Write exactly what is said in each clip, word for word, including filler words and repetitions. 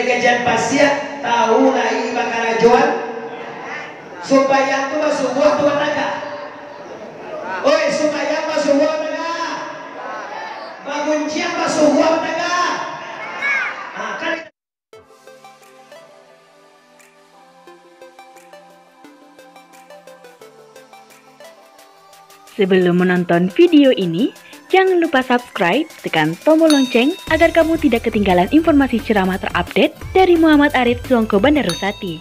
Kajian pasiak, tahu lai bakarajoan. Sumbayang tu basubuah tu batagak. Oi, sumbayang basubuah batagak. Bagunciang basubuah batagak. Ah, kan. Sebelum menonton video ini, jangan lupa subscribe, tekan tombol lonceng agar kamu tidak ketinggalan informasi ceramah terupdate dari Muhammad Arif Suangko Bandarusati.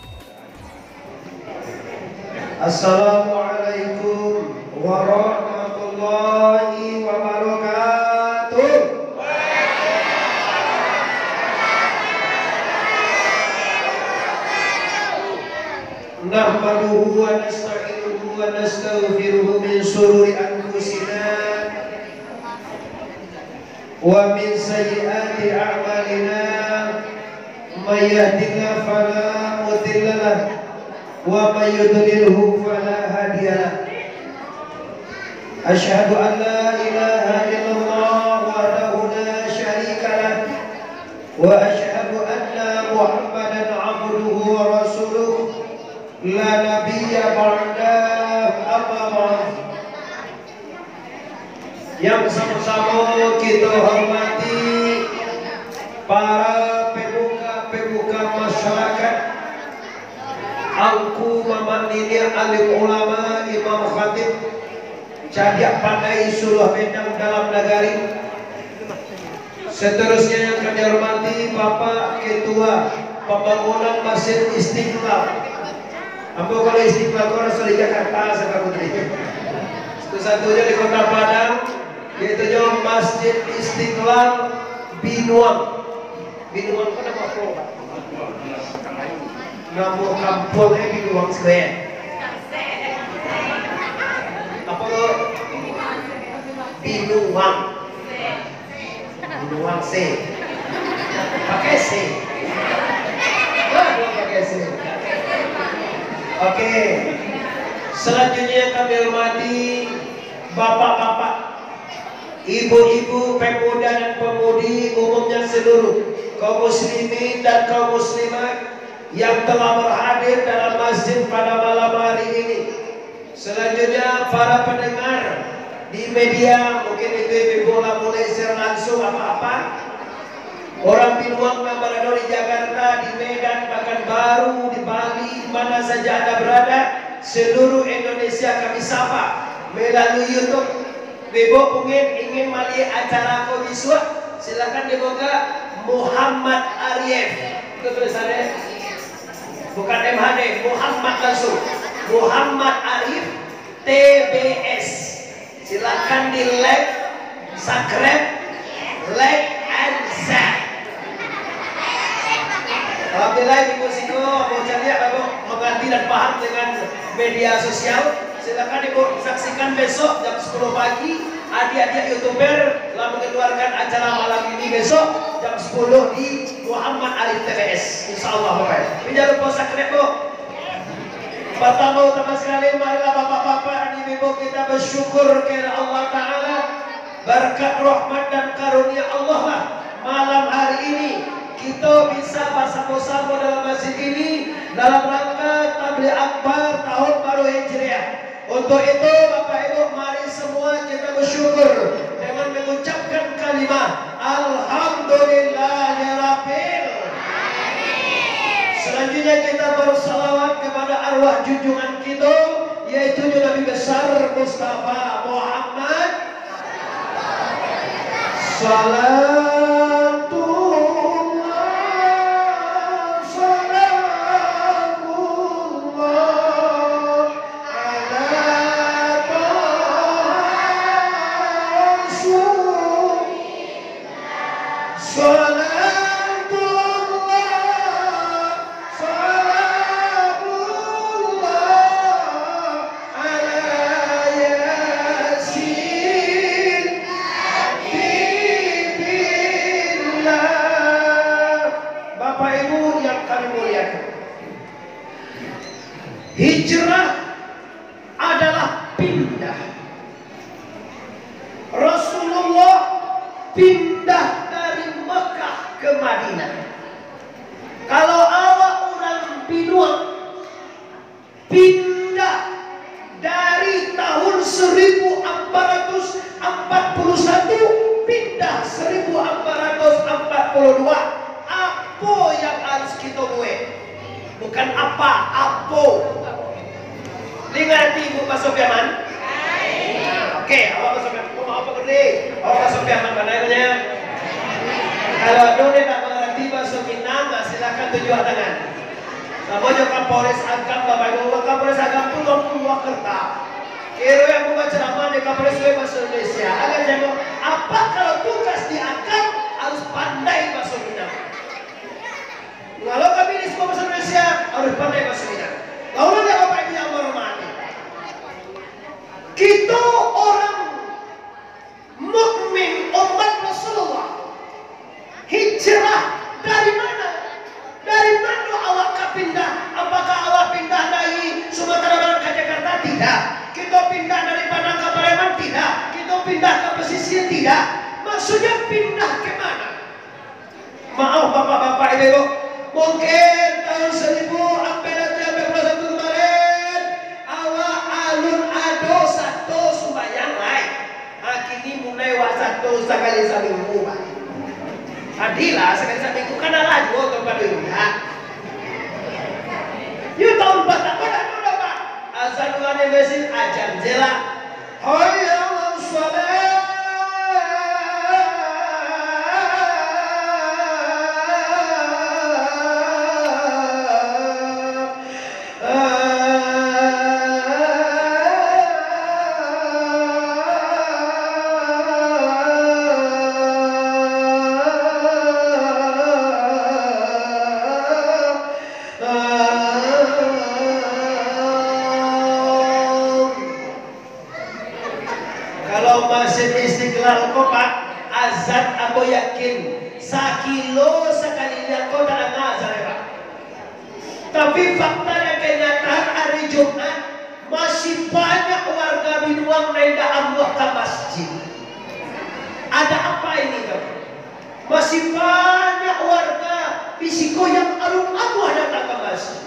Assalamualaikum warahmatullahi wabarakatuh. نحمده ونستعينه ونستغفره من شرور أنفسنا ومن سيئات أعمالنا. من يهد الله فلا مضل له ومن يضلله فلا هادي له. أشهد أن لا إله إلا الله وحده لا شريك له وأشهد أن محمدا عبده ورسوله لا نبي بعده أما بعد. Yang samo-samo kito hormati para pemuka-pemuka masyarakat, angku mamak niniak, alim ulama, imam khatib, cadiak pandai suluah bendang dalam nagari. Seterusnya yang kami hormati Bapak Ketua Pembangunan Masjid Istiqlal. Ambo kalau Istiqlal ko raso di Jakarta sabagai putri. Satu-satunya di Kota Padang, yaitu nyo Masjid Istiqlal Binuang. Binuang ko namo apo, Pak? Namo kampuang, eh, Binuang Square. Apo tu? Binuang. Binuang se. Pakai se. Wah, pakai se. Oke. Selanjutnya yang kami hormati bapak-bapak, ibu-ibu, pemuda dan pemudi, umumnya seluruh kaum muslimin dan kaum muslimat yang telah berhadir dalam masjid pada malam hari ini. Selanjutnya, para pendengar di media, mungkin itu ibu-ibu lah mulai siaran langsung apa-apa. Orang Binuang nan barado di Jakarta, di Medan, Pekanbaru, di Bali, di mana saja Anda berada, seluruh Indonesia kami sapa melalui YouTube. Ibu mungkin ingin maliek acara ko bisuak, silakan dibuka Muhammad Arif. Itu tulisannya. Bukan M H D, Muhammad langsung. Muhammad Arif T B S. Silakan di like, subscribe, like, and share. Alhamdulillah, ibu siko, mau caliak, ibu mengerti dan paham dengan media sosial. Silakan ibu saksikan besok jam sepuluh pagi, adik-adik youtuber lah mengeluarkan acara malam ini besok jam sepuluh di Muhammad Arif T B S. Insya Allah, Bapak. Tapi jangan lupa subscribe, Bu. Pertama, utama sekali, marilah bapak-bapak dan ibu-ibu kita bersyukur kepada Allah Ta'ala. Berkat rahmat dan karunia Allah lah, malam hari ini kita bisa bersama-sama dalam masjid ini dalam rangka Tabligh Akbar tahun baru Hijriah. Untuk itu, Bapak Ibu, mari semua kita bersyukur dengan mengucapkan kalimah Alhamdulillahirabbil. Selanjutnya, kita bersalawat kepada arwah junjungan kita, yaitu Nabi Besar Mustafa Muhammad. Salatullah, salamullah ala Taha Rasul. Salatullah, salamullah ala Yasin Habibillah. Bapak Ibu yang kami muliakan, hijrah adalah pindah. Rasulullah pindah dari Mekah ke Madinah. Kalau awak urang Pinuak pindah dari tahun seribu empat ratus empat puluh satu, pindah seribu empat ratus empat puluh dua, apo yang harus kito buek? Bukan apa, apo. Ngarati ibu baso Piaman? Oke, awak baso Piaman. Oh, maaf, Pak Kudri. Awak baso Piaman bana nyo. Kalau ado nan indak mangarati baso Minang, nah, silakan tunjuak tangan. Samo jo Kapolres Agam, Bapak Ibu, Kapolres Agam tu urang Purwakarta. Kiro yang baceramah di Kapolres Sue baso Indonesia. Agak jangko, apa kalau tugas di Agam harus pandai baso Minang? Kalau kami di semua baso Indonesia, harus pandai baso Minang. Lalu, Bapak Ibu yang hormati, kito orang mukmin umat Rasulullah, hijrah dari mana? Dari mana awak ka pindah? Apakah awak pindah dari Sumatera Barat ka Jakarta? Tidak. Kito pindah dari Padang ka Pariaman? Tidak. Kito pindah ka Pasisia? Tidak. Maksudnya pindah ke mana? Maaf, bapak-bapak, ibu-ibu, mungkin tahun seribu ampat ratus ampat puluh satu kemarin, awak alun ado sato sumbayang lai. Ha, kini mulai wak sato sakali saminggu, Pak. Adilah, sakali saminggu kan alah juo tu pado indak. Yo, tahun patang ko dak ado, Pak. Azan urang di masjid, ajan je lah. Hayya 'alas shalah. Kalau Masjid Istiqlal ko, Pak, azan ambo yakin sakilo sakaliliang ko tadanga azan, Pak. Tapi fakta dan kenyataan, hari Jumat masih banyak warga Binuang nan indak amuah ka masjid. Ada apa ini, Pak? Masih banyak warga di siko yang alun amuah datang ka masjid.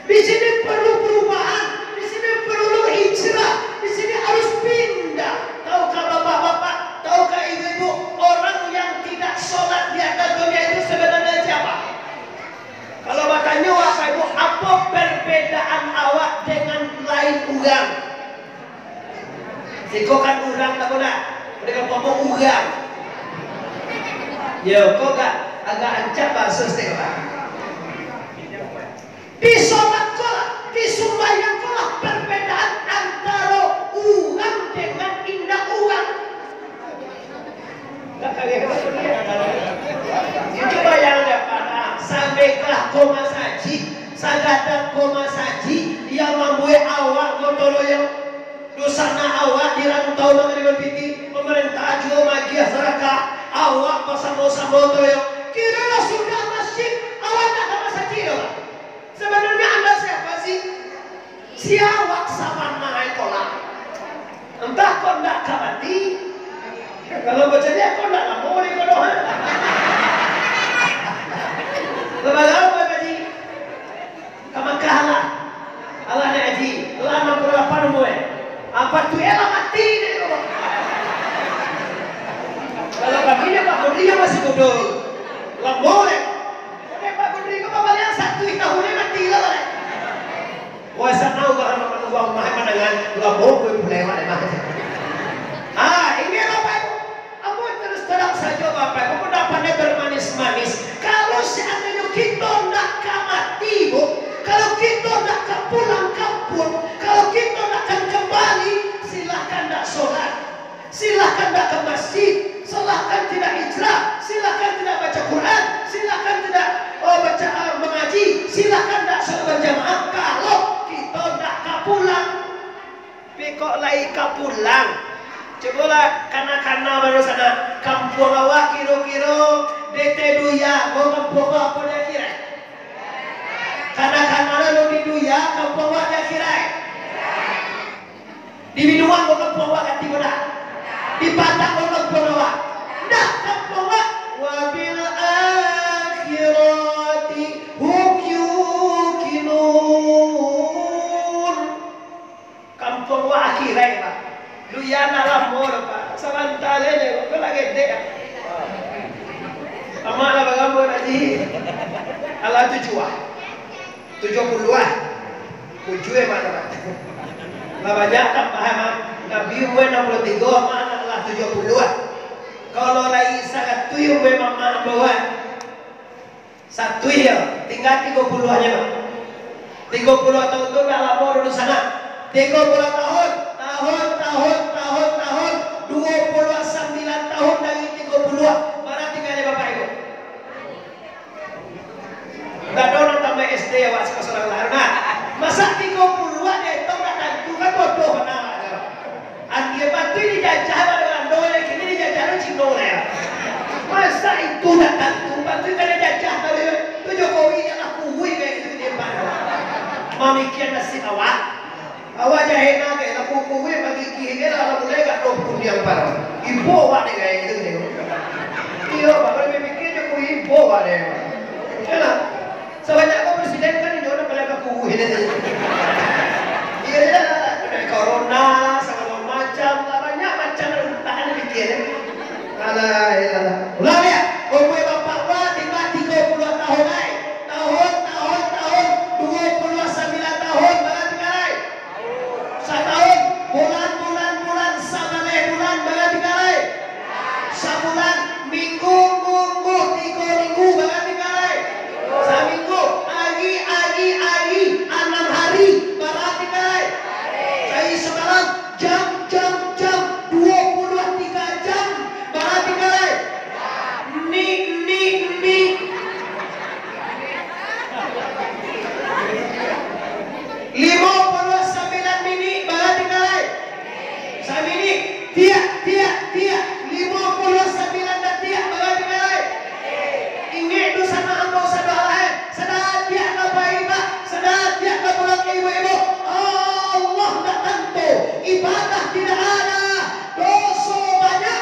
Di sini perlu perubahan, di sini perlu hijrah, di sini harus pindah. Tahukah bapak-bapak, tahukah ibu-ibu, orang yang tidak sholat di atas dunia itu sebenarnya siapa? Kalau batanyo bapak ibu, apo perbedaan awak dengan lain urang? Siko kan urang, tak nak? Mereka ngomong urang. Yo, kok agak, agak ancak bahaso siko, Pak. Di sholat ko lah, di sumbayang ko lah perbedaan antaro urang dengan indak urang. Itu bayang dek Apak, nah, sampai ka ko masajik, sagadang ko masajik, yang mambuek awak ko toloyong. Dunsanak awak di rantau mangariban pitih, pamarentah juo magiah sadakah, awak basamo-samo toloyong. Kiro lah sudah masjid, awak ndak ka masajik doh, Pak. Sabananyo anda siapa sih? Sia awak sabananyo ko lah. Antah kok ndak ka mati. Kalau bacaliak kok ndak lamo ni ko doh, ha? Lah bagaul, Pak Haji. Ka Makkah lah. Alah, Nek Haji, lah anam puluah lapan umua, eh. Apa tu, eh, lah mati dek ko. Kalau kami ni, Pak Kudri, yo masih mudo. Lamo, eh. Oke, Pak Kudri, ko pabalian satu tahun ni mati lah, eh. Wah, sanang, Pak, anak-anak, Pak, mah, mandangan. Lamo, gue pulai, Pak, eh, mah. Ah, ini, Bapak Ibu. Ambo terus terang sajo, Bapak Ibu, ndak pandai bermanis-manis. Kalau seandainya kito ndak ka mati, Bu, kalau kito ndak ka pulang kampuang, kalau kito ndak akan kembali, silahkan ndak sholat, silahkan ndak ka masjid, silahkan tidak hijrah, silahkan tidak baca Quran, silahkan tidak, oh, baca, ah, mengaji, silahkan ndak sholat berjamaah, kalau kito ndak ka pulang. Tapi kok lai ka pulang? Cubolah kana-kana baru sana. Kampuang awak kiro-kiro di Teduya, ko kampuang awak apo di Akiraik? Kana-kana lalu di Duya, kampuang awak di Akiraik? Di Binuang ko kampuang awak, Katimuda? Di Padang ko kampuang awak? Ndak, kampuang awak. Wabil akhirati Amak lah barambut, Haji. Alah tujuah. Tujuah puluah ah. Tujuah, Mak, lah, Mak. Lah banyak tambahan, Mak. Nabi umua anam puluah tigo, Mak, anak lah tujuah puluah ah. Kalau lai saratuih umua Mamak ambo, ah. Satuih yo, tingga tigo puluah nyo, Mak. Tigo puluah tahun tu ndak lamo dulu sanak. Tigo puluah tahun, tahun, tahun, tahun, tahun, duo puluah sambilan tahun dari tigo puluah. Bara tingga dek Bapak Ibu? Ndak ado nan tamat S D awak sakolah sorang lah, nah. Masa tigo puluah dietong ndak tantu, kan bodoh bana awak tu. Andia patuik dijajah dek Balando, kini dijajah dek Cino lah yo. Masa itu ndak tantu, patuik kan dijajah tadi. Tu Jokowi janlah kuruih kayak gitu di depan. Mamikia nasib awak. Awak jahena kayak lah kuruih bagigih kayak lah mulai gak dok kundiang paro. Ibo awak dek kayak gitu deh. Iyo, baru mikir Jokowi ibo awak deh. Iyolah. Sabanyak ko presiden kan inyo nan paling bakuruih deh. Iyo, iyo, kena corona, sagalo macam, lah banyak macam nan tahan dipikir, eh. Alah, iyolah. Ulang, liek. Umua bapak wa tingga tigo puluah tahun lai. Tahun, tahun, tahun, duo puluah sambilan tahun, bara tingga lai? Satahun, bulan, bulan, bulan, sabaleh bulan, bara tingga lai? Sabulan, minggu, minggu, tigo minggu, bara tingga lai? Saminggu, ari, ari, ari, anam hari, bara tingga lai? Sahari samalam, jam, jam, jam, duo puluah tigo jam, bara tingga lai? Minik, minik, minik. Limo puluah sambilan minik, bara tingga lai? Saminik. Tiak, tiak, tiak. Limo puluah sambilan datiak, bara tingga lai? Ingek tu sanak ambo sadoalahan, sadatiak ka pai, Pak, sadatiak ka pulang ka ibu-ibu. Allah ndak tantu, ibadah tidak ada, doso banyak,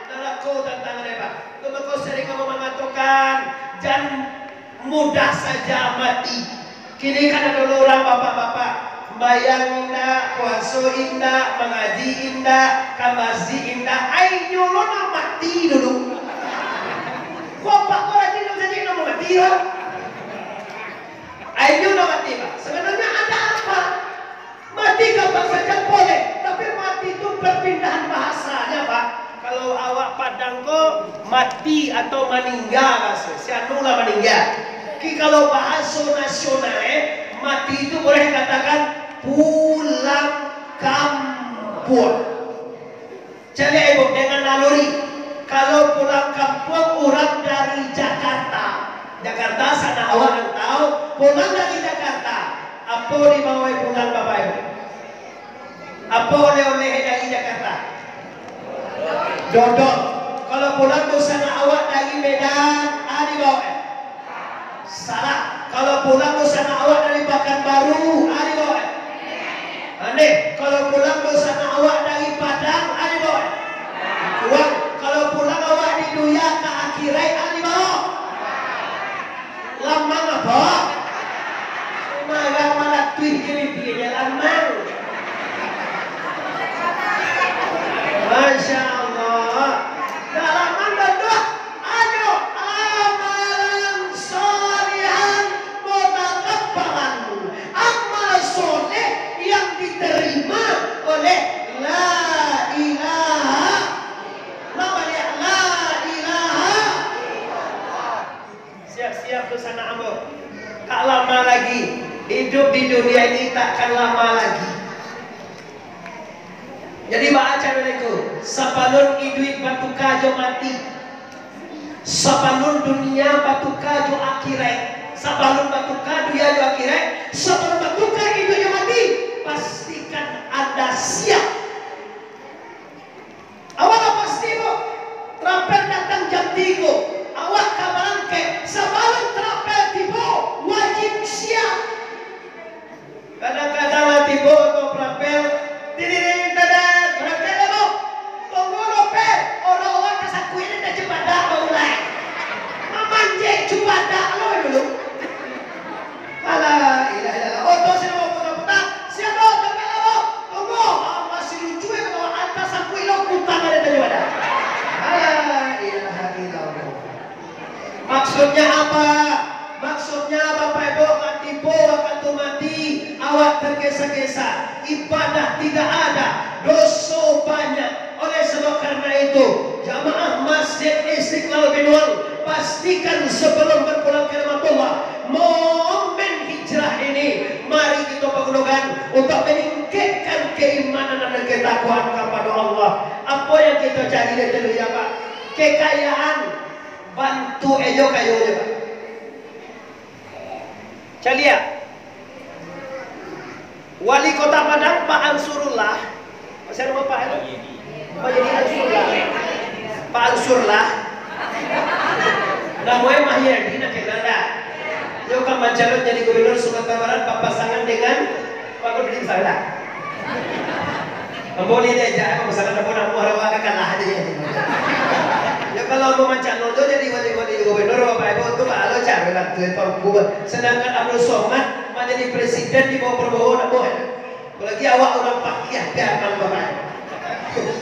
narako tantang dek, Pak. Itu mako sering ambo mangatokan, jan mudah saja mati. Kini kan ado lo urang bapak-bapak, sumbayang indak, puaso indak, mangaji indak, ka masjid indak, ai inyo lo nan mati dulu. Kok bapak ko rajin ka masjid, nan mati lo? Ai inyo nan mati, Pak. Sabananyo ada apa? Mati kapan saja boleh, tapi mati tu perpindahan bahasanya, Pak. Kalau awak Padang ko, mati atau maningga bahaso, si anu lah maningga. Ki, kalau bahaso nasional, eh, mati itu boleh dikatakan pulang kampuang. Caliak, Ibu, dengan naluri. Kalau pulang kampuang urang dari Jakarta, Jakarta sanak awak nan tahu, pulang dari Jakarta, apo dibawa pulang, Bapak Ibu? Apo oleh-oleh dari Jakarta? Dodol. Kalau pulang dunsanak awak dari Medan, a dibawa? Salah. Kalau pulang dunsanak awak dari Pakanbaru, a dibawa? Andeh. Kalau pulang dunsanak awak dari Padang, a dibawa? Kuang. Kalau pulang awak di dunia ka akhirat, a dibawa? Lamang apo? Marang malatuih je bibia, lamang. Masya Allah. Dah lamang dah doh. Ayo, amalan salihan mutakabbalan. Amal soleh yang diterima oleh la ilaha. Ulang baliak, la ilaha. Siap-siap tu sanak ambo. Tak lama lagi. Hidup di dunia ini takkan lama lagi. Jadi, baa caro ko, sabalun iduik batuka jo mati, sabalun dunia batuka jo akhirat, sabalun batuka dunia jo akhirat, sabalun batuka iduik jo mati, pastikan anda siap. Awak lah pasti, Bu. Trapel datang jam tigo. Awak ka barangkek. Sabalun trapel tibo, wajib siap. Kadang-kadang lah tibo tu trapel. Tidiri, dadat, barangkek lah, Bu. Tunggu lo, Pel. Orang-orang ka sakuik ni dah cubadak baru lai. Mamanjek cubadak lo dulu. Alah, ilah, ilah, ilah. Oto sino mau putar-putar. Siap, Bang? Tunggu. Ah, masih lucu ya, kalau antar sakuik lo, kutang ada tadi wadah. Alah, Maksudnya apa? Maksudnya, Bapak Ibu, mati po wakatu mati, awak tergesa-gesa, ibadah tidak ada, doso banyak. Oleh sebab karena itu, jamaah Masjid Istiqlal Binuang, pastikan sebelum berpulang ke rahmatullah, momen hijrah ini, mari kita pagunokan untuk meningkatkan keimanan dan ketakwaan kepada Allah. Apa yang kita cari dari dunia, Pak? Kekayaan. Bantuak e jo kayo je, Pak. Caliak. Wali Kota Padang, Pak Ansurullah. Masih ada Bapak, ya? Pak Yedi Ansurullah. Pak Ansurullah. Namonyo Mahyadi, nak kenal dak? Yo kan mancalon jadi gubernur Sumatera Barat, bapasangan dengan Pak Kudri, salah. Ambo ni diajak, ambo salah, ambo nak buah rawa ka kalah aja ya. Ya, kalau ambo mancalon tu jadi wali, wali gubernur, Bapak Ibu, tu baa lo caro lah tu, Tuanku. Sedangkan Abdul Somad manjadi presiden di bawah Prabowo, nak buah. Apalagi awak urang pakiah, biar malu, Bapak.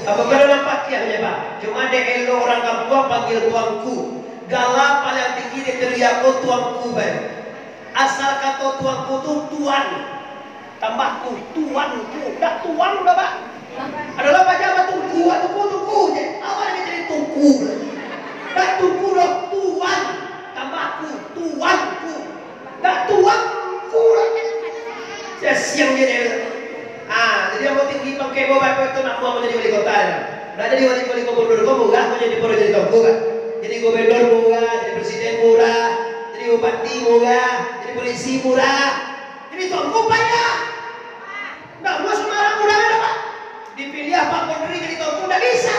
Apa kena urang pakiah, ya, Pak? Cuma dek elok urang kampuang panggil Tuanku. Gala paling tinggi di Teriako Tuanku, Pak. Asal kato Tuanku tu tuan. Tambah ku, tuan ku. Dak tuan dah, Pak. Adolah paja batungku, batungku, tungku je. Awak nak jadi tungku. Dak tungku doh, tuan. Tambah ku, tuan ku. Dak tuan ku lah. Sia siang je dia. Ah, jadi ambo tinggi pangkek ambo, Bapak, tu nak buang jadi wali kota dah. Nak jadi wali, wali gubernur ko murah, ko jadi, baru jadi tuanku kan. Jadi gubernur murah, jadi presiden murah, jadi bupati murah, jadi polisi murah. Jadi tuanku payah. Ndak mau sembarang urang ado, Pak. Dipiliah Pak Kudri jadi tuanku, ndak bisa.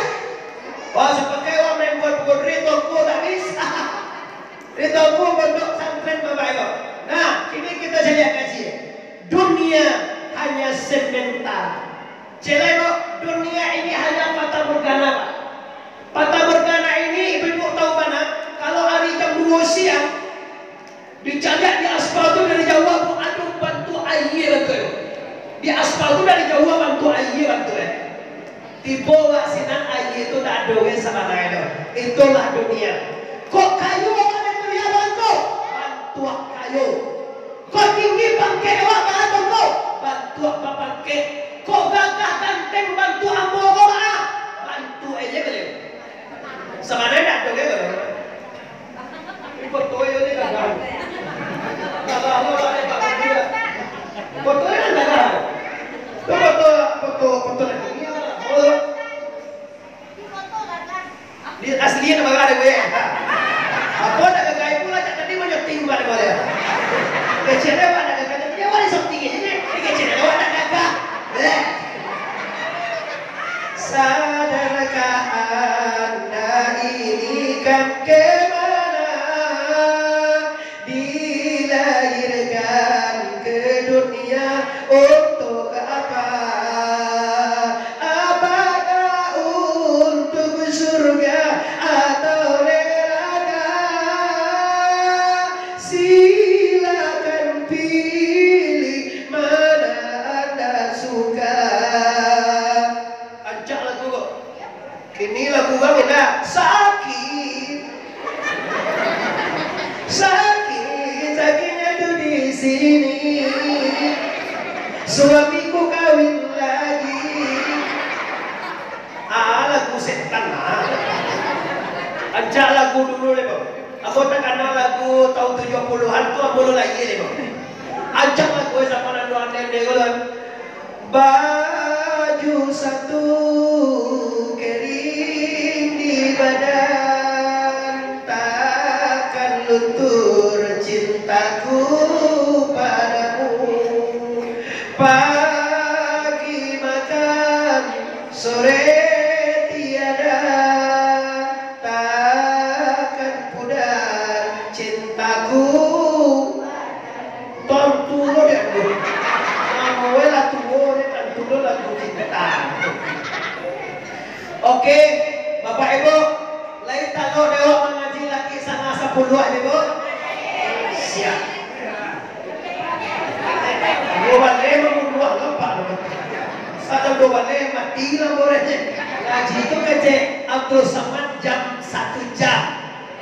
Wah, sapakai wah main buat Kudri, tuanku ndak bisa. Jadi tuanku pondok pesantren, Bapak Ibu. Nah, kini kita caliak kaji. Dunia hanya sementara. Caliak, Ibu, dunia ini hanya fata morgana, Pak. Fata morgana ini, Ibu-ibu tahu bana, kalau ari jam duo siang, dicaliak di aspal tu dari jauah, Bu, aduh, bantuak aia bantuak e. Di aspal tu dari jauah bantuak aia bantuak e. Tibo wak sinan, aia tu ndak ado e sabananyo. Itulah dunia. Kok kayo awak dari dunia bantuak? Bantuak kayo. Kok tinggi pangkek awak, baa tu ko? Bantuak bapangkek. Kok gagah ganteng bantuak ambo ko, baa? Bantuak aja kali. Sabananyo ndak ado, kan? Ini foto yo ni gagah. Gagah lo, baa ni, baa ni. Foto ni kan gagah. Tu foto, foto, foto lagi. Oh. Di asli nama gagah dek gue. Apo nak gagah pula, cak tadi banyak timba dek gue. Kecil dek awak nak gagah, tapi awak ni something aja ni. Ni kecil dek awak nak gagah. Bleh. Sadarkah Anda ini kan kemana? Dilahirkan ke dunia untuk apa? Apakah untuk surga atau neraka? Silakan pilih mana anda suka. Ancak lagu ko. Kini lagu bang indak. Sakit. Sakit, sakitnya tu di sini. Suamiku kawin lagi. Ah, lagu setan, ah. Ancak lagu dulu deh, Bang. Ambo takana lagu tahun tujuh puluhan tu, ambo lo lahia deh, Bang. Ancak lagu zaman anu andai deh, Bang. Baju satu kering di badan, takkan luntur cintaku padamu. Pagi makan, sore tiada, takkan pudar cintaku. Tantu lo dek tu. Namo e lah tuo dek, tantu lo lagu cinta. Oke, Bapak Ibu, lai talok dek awak mangaji laki sanga sapuluah, Ibu? Siap. Duo baleh mambunuah lo, Pak. Sadang duo baleh mati lah boleh je. Ngaji tu kecek Abdul Samad jam satu jam.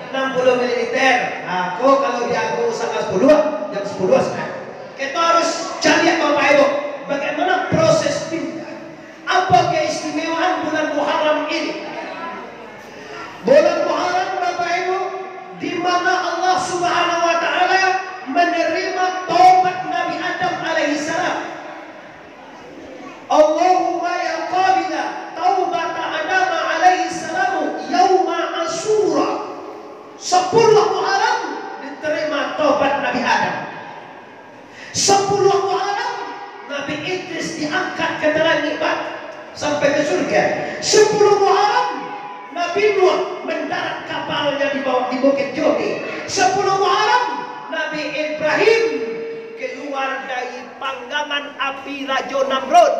Enam puluh mililiter. Nah, ko kalau diago sangah sepuluh, jam sepuluh sanak. Kita harus cari, Bapak Ibu, bagaimana proses pindah. Apa keistimewaan bulan Muharram ini? Bulan Muharram, Bapak Ibu, di mana Allah Subhanahu wa Ta'ala menerima taubat Nabi Adam alaihissalam. Allahumma ya qabila taubata Adam alaihi salamu yauma Asyura. Sepuluh Muharram diterima taubat Nabi Adam. Sepuluh Muharram Nabi Idris diangkat ke langik, Pak, sampai ke surga. Sepuluh Muharram Nabi Nuh mendarat kapalnya di bawah, di Bukit Jodi. Sepuluh Muharram Nabi Ibrahim keluar dari panggangan api Rajo Namrud.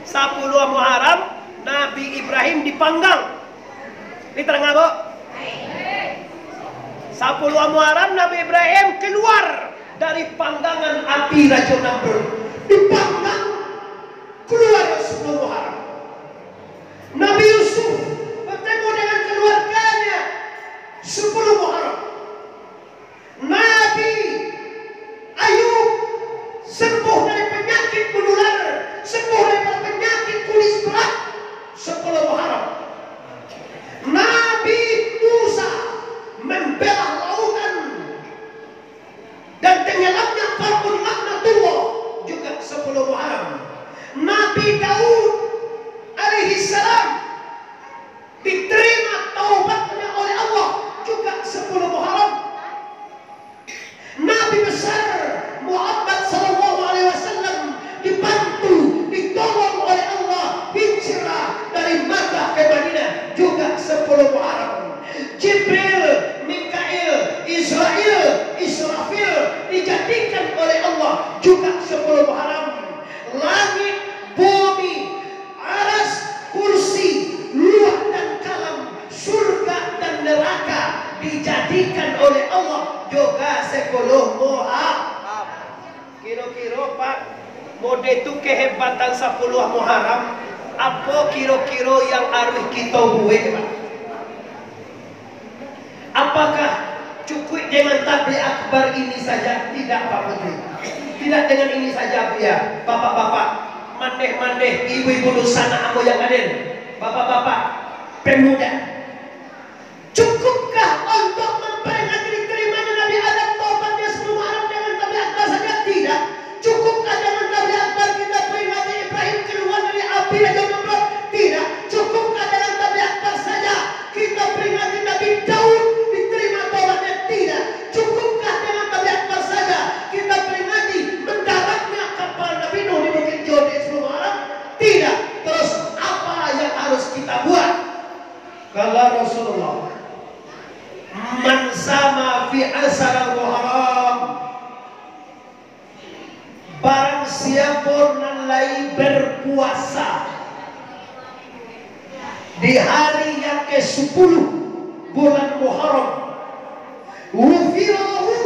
Sapuluah Muharram, Nabi Ibrahim dipanggang. Ini terang, Abok? Sapuluah Muharram, Nabi Ibrahim keluar dari panggangan api Rajo Namrud. Dipanggang, keluar sapuluah Muharram. Nabi Yusuf bertemu dengan keluarganya, sapuluah Muharram. Nabi Ayub sembuh dari penyakit menular, sembuh dari penyakit kulit berat, sapuluah Muharram. Nabi Musa membelah lautan dan tenggelamnya Firaun laknatullah, juga sapuluah Muharram. Nabi Daud alaihissalam diterima taubatnya oleh Allah, juga sapuluah Muharram. Nabi besar Muhammad sallallahu alaihi wasallam dibantu, ditolong oleh Allah hijrah dari Makkah ke Madinah, juga sapuluah Muharram. Jibril, Mikail, Israil, Israfil dijadikan oleh Allah juga sapuluah Muharram. Langit, bumi, aras, kursi, luah dan kalam, surga dan neraka dijadikan oleh Allah juga sapuluah Muharram. Kiro-kiro, Pak, mode tu kehebatan sapuluah Muharram, apo kiro-kiro yang harus kito buek, Pak? Apakah cukuik dengan tabligh akbar ini saja? Tidak, Pak Menteri. Tidak dengan ini saja, Buya, Bapak-bapak, mandeh-mandeh, ibu-ibu dunsanak ambo yang hadir, bapak-bapak, pemuda. Cukupkah untuk memperingati diterimanya Nabi Adam taubatnya sapuluah Muharram dengan tabligh akbar saja? Tidak. Cukupkah dengan tabligh akbar kita peringati Ibrahim keluar dari api Rajo Namrud? Tidak. Cukupkah dengan tabligh akbar saja kita peringati Nabi Daud diterima taubatnya? Tidak. Cukupkah dengan tabligh akbar saja kita peringati mendaratnya kapal Nabi Nuh di Bukit Jodi sapuluah Muharram? Tidak. Terus, apa yang harus kita buat? Kala Rasulullah, "Man sama fi asar Muharram." Barang siapo nan lai berpuasa di hari yang kesepuluh bulan Muharram, ghufira lahu,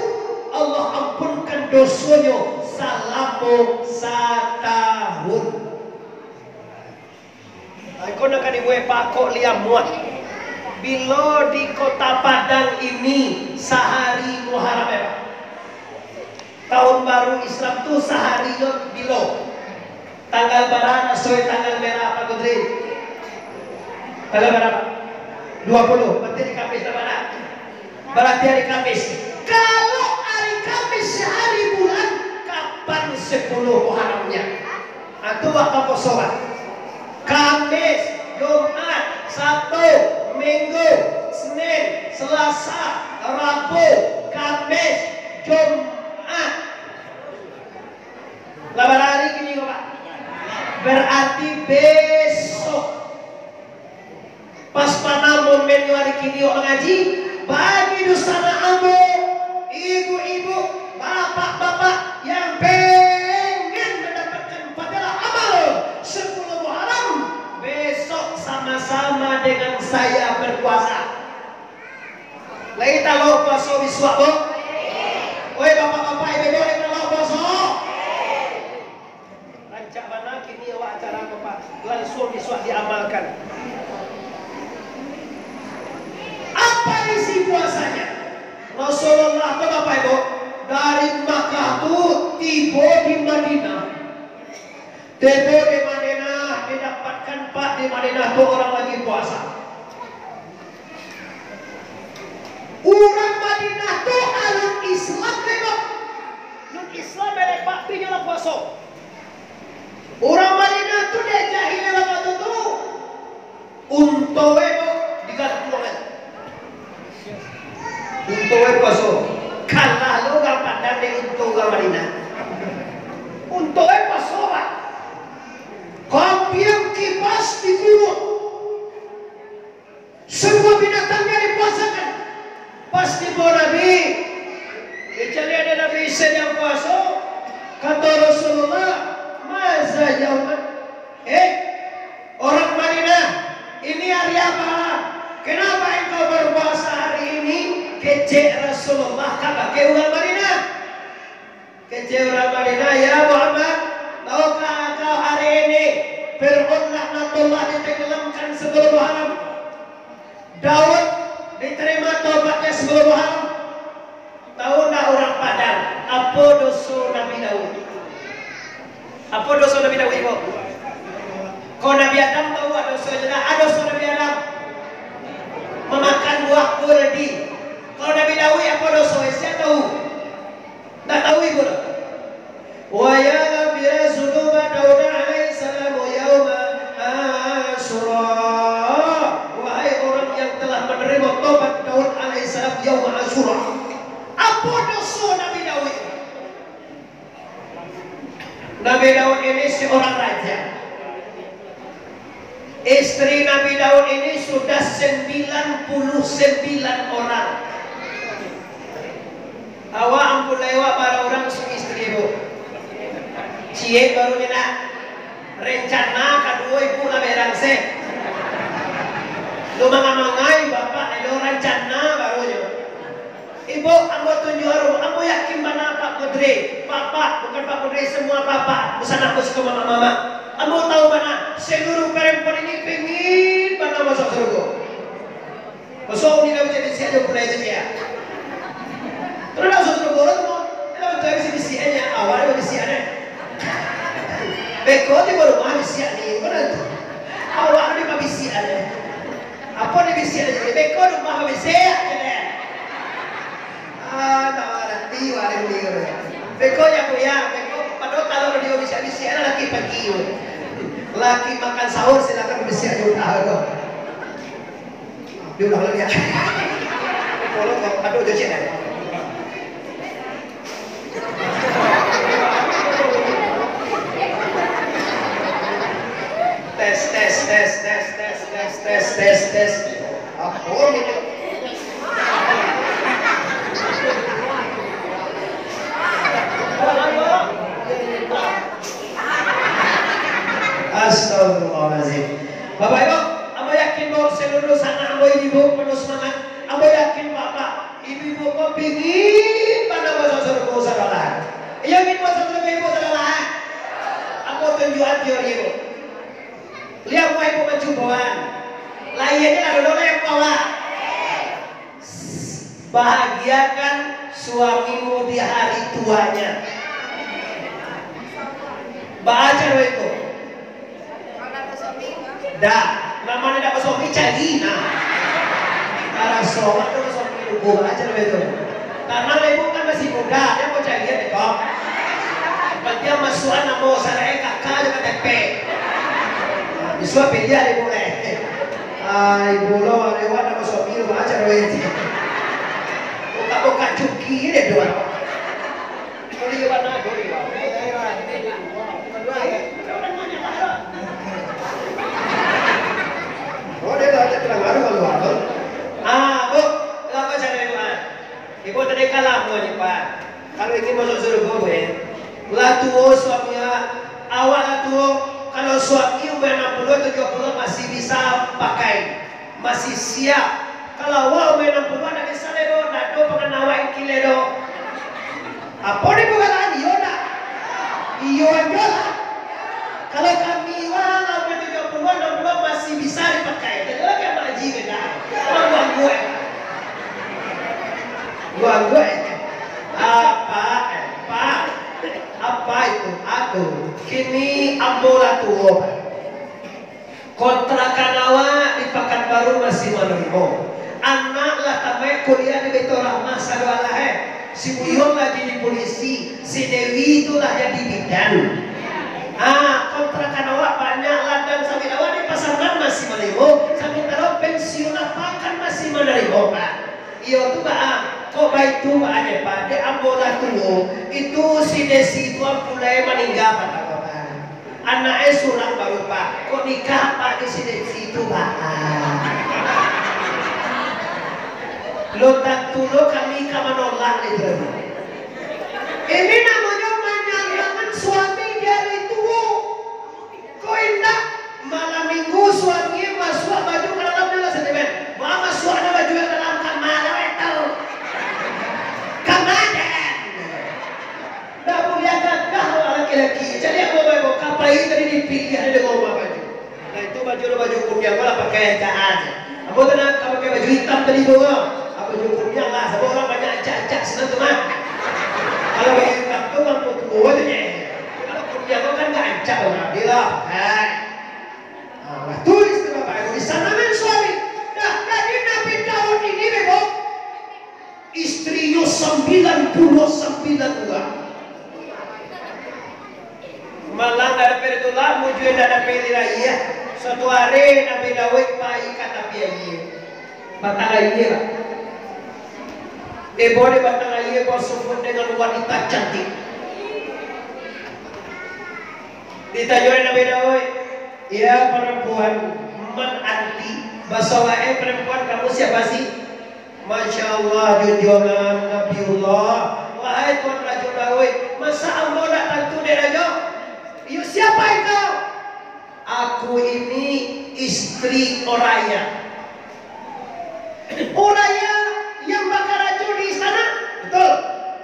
Allah ampunkan dosonyo salamo satahun. Iko nan ka dibuek Pak Kok Liamuah. Bilo di Kota Padang ini sahari Muharram, ya, Pak? Tahun baru Islam tu sahari yo bilo? Tanggal bara, asuai tanggal merah, Pak Kudri? Tanggal bara, Pak? Dua puluh, berarti hari Kamis, Pak, nah? Berarti hari Kamis. Kalau hari Kamis sahari bulan, kapan sepuluh Muharramnya? Ah, tu waktu poso, Pak. Kamis, Jumat, Sabtu, Minggu, Senin, Selasa, Rabu, Kamis, Jumat. Lah bara hari kini ko, Pak? Berarti besok. Pas bana momennyo ari kini awak mangaji, bagi dunsanak ambo, ibu-ibu, bapak-bapak yang pengen mendapatkan fadilah amal sepuluh Muharram, besok sama-sama dengan saya berpuasa. Lai talok puaso bisuak, Bo? Oi, bapak-bapak, ibu-ibu, lai talok puaso? Rancak bana kini awak acara ko, Pak. Langsuang bisuak diamalkan. Apa isi puasa? Rasulullah tu, Bapak Ibu, dari Makkah tu tibo di Madinah. Tibo di Madinah, didapatkan, Pak, di Madinah tu urang lagi puasa. Urang Madinah tu alun Islam lai, Pak. Alun Islam lai, Pak, tapi inyo lah puaso. Urang Madinah tu dek jahil wakatu tu. Unto e, Pak, digantuang e. Unto e puaso. Kalah lo urang Padang dek unto urang Madinah. Unto e puaso, Pak. Kambiang kipas dikurung. Semua binatangnya dipuasakan. Pas tibo Nabi, dicaliak dek Nabi Isa yang puaso, kato Rasulullah, "Maza yauman?" "Eh, orang Madinah, ini hari apa? Kenapa engkau berpuasa hari ini?" Kecek Rasulullah kabake urang Madinah. Kecek urang Madinah, "Ya Muhammad, tahukah engkau hari ini Fir'aun laknatullah ditenggelamkan sebelum Muharram? Daud diterima taubatnya sebelum Muharram?" Tahu ndak urang Padang, apo doso Nabi Daud? Apo doso Nabi Daud, Ibu? Kalau Nabi Adam tahu apo doso, jelas apo doso Nabi Adam? Mamakan buah kurdi. Kalau Nabi Daud, apo doso? Sia tahu? Ndak tahu, Ibu, doh? "Wa yaghfira dzunuba Dauda alaihi salamu yauma Asyura." Wahai orang yang telah menerima tobat Daud alaihi salam yauma Asyura. Apo doso Nabi Daud? Nabi Daud ini seorang raja. Istri Nabi Daud ini sudah sembilan puluh sembilan orang. Awak ampun lai, awak bara urang su istri, Bu? Ciek baru nyo nak. Rencana kaduo ibu lah berangsek. Lu mangamangai bapak, ado rencana baru nyo. Ibu, ambo tunjuak rumah, ambo yakin bana Pak Kudri, Bapak, bukan Pak Kudri, semua bapak, busanak, busanak, mamak-mamak. Ambo tahu bana, seluruh perempuan ini pingin bana masuk surga. Kosong ni dah bisiak-bisiak aja pulai tu, Cik, ya. Terus dah masuk surga tu, mau. Dah betul bisiak-bisiak aja, awak dah bisiak dah. Beko tibo rumah bisiak ni, mana tu? Awak dah bisiak dah. Apo dibisiak tadi? Beko rumah babisiak, kecek. Ah, tak arati, wah, dia bunyi tu. Beko ya, Bu, ya. Beko, padahal kalau dia bisiak-bisiak, laki pagi, Bu. Laki makan sahur, silakan bisiak di utara tu. Diulang lagi, ya. Beko lo, aduh, jojek, ya. Tes, tes, tes, tes, tes, tes, tes, tes, tes. Apo gitu? Astagfirullahalazim. Bapak Ibu, ambo yakin bahwa seluruh sanak ambo ini, Bu, penuh semangat. Ambo yakin Bapak Ibu-ibu ko pingin bana masuk surga, saudara? Iyo, pingin masuk surga, ibu, saudara? Ambo tunjuakan teori, Bu. Liek buah ibu mancuboan. Lahia je lah dulu lah yang bawa. Bahagiakan suamimu di hari tuanya. Baca doa itu. Dah, namanya dah basuami, cari nah. Arah solat tu basuami lugu aja lah itu. Karena ibu kan masih muda, dia mau cari dia kok. Berarti yang masukan nama sarai kakak je K T P. Nah, bisuak pilih lah ibu leh. Ah, ibu lo lewat nama suami lu aja lah itu. Buka-buka cuki dia dua. Oh, dia dah ada terang arah kalau apa? Ah, Bu, lama cari doa. Ibu tadi kalah, Bu, ni, Pak. Kalau ingin masuk surga, Bu, eh. Lah tuo suami awak, awak lah tuo. Kalau suami umur enam puluh, tujuh puluh masih bisa pakai. Masih siap. Kalau awak umur enam puluh, ndak bisa lai doh, ndak ado pangan awak yang kilek doh. Apo ni panggalaan? Iyo ndak? Iyo ajo lah. Kalau kami wah, umur tujuh puluh, enam puluh masih bisa dipakai. Tadi lagi Mak Haji kena. Mambuang-buang. Gua, gua, eh. Apa, eh, Pak? Apa itu? Aduh, kini ambo lah tuo, Pak. Kontrakan awak di Pakanbaru masih manarimo. Anak lah tamaik kuliah di Baiturrahmah, sadoalah, eh. Si Buyuang lah jadi polisi, si Dewi tu lah jadi bidan. Ah, kontrakan awak banyak, ladang sawit awak di Pasar Nan masih manarimo, samantaro pensiun lapangan masih manarimo, Pak. Iyo tu, Pak. Kok baitu, Pak, aje, Pak? Dek ambo lah tuo, itu si Desi tu ampulai maningga, Pak, Pak. Anak e surang baru, Pak. Kok nikah, Pak, di si Desi tu, Pak? Lo tantu lo kami ka manolak itu. Ini namonyo manyanangkan suami di ari tuo. Ko indak, malam minggu suami masuak baju ka dalam, dia lah sentimen. Baa masuaknyo baju ka dalam, ka ma lah, eh, tau. Ka ma den. Ndak buliah gagah awak laki-laki. Jadi ambo bae, ambo ka pai tadi dipiliah dek ambo baju. Nah, itu baju, baju kuniang lah pakai caan. Ambo tu nak ka pakai baju itam tadi tu, ah. Baju kuniang lah, sabab urang banyak ancak-ancak sinan tu mah. Kalau baju itam tu, urang tuo-tuo tu je. Kalau kuniang tu kan ndak ancak urang, dia lah. Hai. Ah, lah tulis tu, Bapak Ibu, di sana kan suami. Nah, jadi Nabi Daud ini, Bebo, istrinyo sambilan puluah sambilan urang. Malang ndak dapek ditulak, mujua ndak dapek diraih. Suatu ari Nabi Daud pai ka tapi aia. Batang aia lah. Tibo di batang aia, basubuik dengan wanita cantik. Ditanyo dek Nabi Daud, "Ya perempuan, man anti?" Baso awak, "Eh, perempuan, kamu siapa sih?" "Masya Allah, junjuangan Nabiullah." "Wahai Tuan Rajo Daud, masa ambo ndak tantu dek Rajo?" "Iyo, siapa engkau?" "Aku ini istri Uraya." "Uraya yang bakarajo di istana?" "Betul."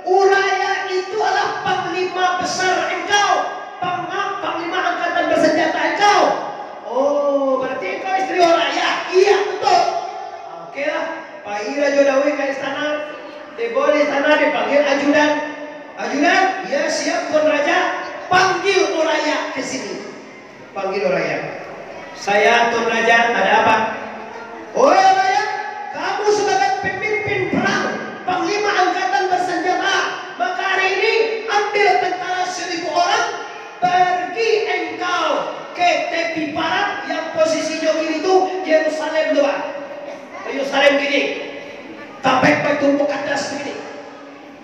"Uraya itu adalah panglima besar engkau, pang-, panglima angkatan bersenjata engkau." "Oh, berarti engkau istri Uraya?" "Iya, betul." Oke lah, pai Rajo Daud ka istana. Tibo di istana, dipanggil ajudan. "Ajudan." "Ya, siap, Tuan Raja." "Panggil Uraya ke sini." Panggil Uraya. "Saya, Tuan Raja, ada apa?" "Oi Uraya, kamu sebagai pemimpin perang, panglima angkatan bersenjata, maka hari ini ambil tentara seribu orang, pergi engkau ke tepi barat yang posisinyo kini tu Yerusalem tu, Pak. Yerusalem kini. Tapek Baitul Mukaddas kini."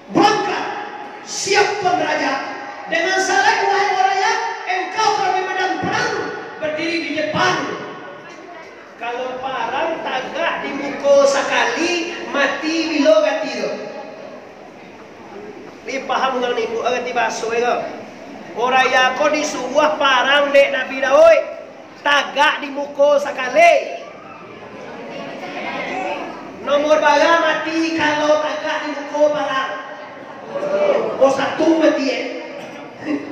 "Berangkat." "Siap, Tuan Raja." "Dengan syarat, wahai Uraya, engkau kalau di medan perang, berdiri di depan. Kalau parang tagak di muko sakali, mati bilo gati tu." Lai paham urang ni, Bu, arati baso ko? Uraya ko disuruah parang dek Nabi Daud. Tagak di muko sakali. Nomor bara mati kalau tagak di muko parang? Oh, satu mati, eh.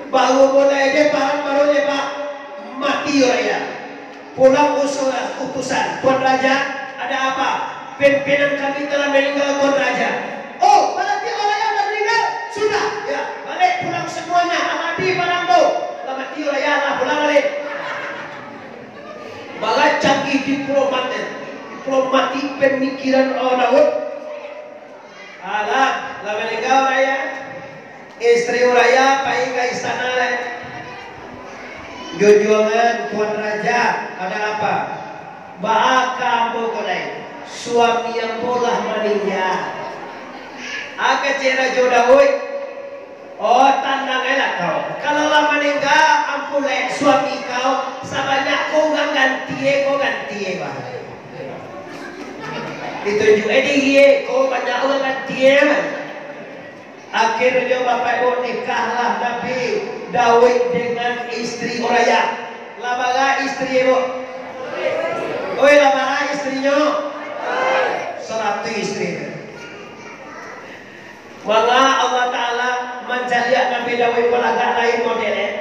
Baru mulai je parang, baru je, Pak. Mati Uraya. Pulang utusan, "Tuan Raja, ada apa?" "Pimpinan kami telah meninggal, Tuan Raja." "Oh, berarti Uraya lah meninggal?" "Sudah, ya, balik pulang semuanya, abih parang tu." Lah mati Uraya, lah pulang balik. Bara canggih diplomat, eh. Diplomatik pemikiran Uraya Daud. Alah, lah maningga Uraya. Istri Uraya pai ka istana, lai. "Junjuangan Tuan Raja, ada apa?" "Baa ka ambo ko lai? Suami ambo lah maningga." "Ah, kecek Rajo Daud." "Oh, tanang ai lah kau. Kalau lah maningga ampulai suami kau, sabanyak ko urang ganti e, ko ganti e, bah. Ditunjuk e diri e, ko banyak urang ganti e, bah." Akhirnyo, Bapak Ibu, nikahlah Nabi Daud dengan istri Uraya. Lah bara istri e, Bu? Oi, lah bara istrinyo? Saratuih istri. Manga Allah Ta'ala mancaliak Nabi Daud ko agak lain model, eh.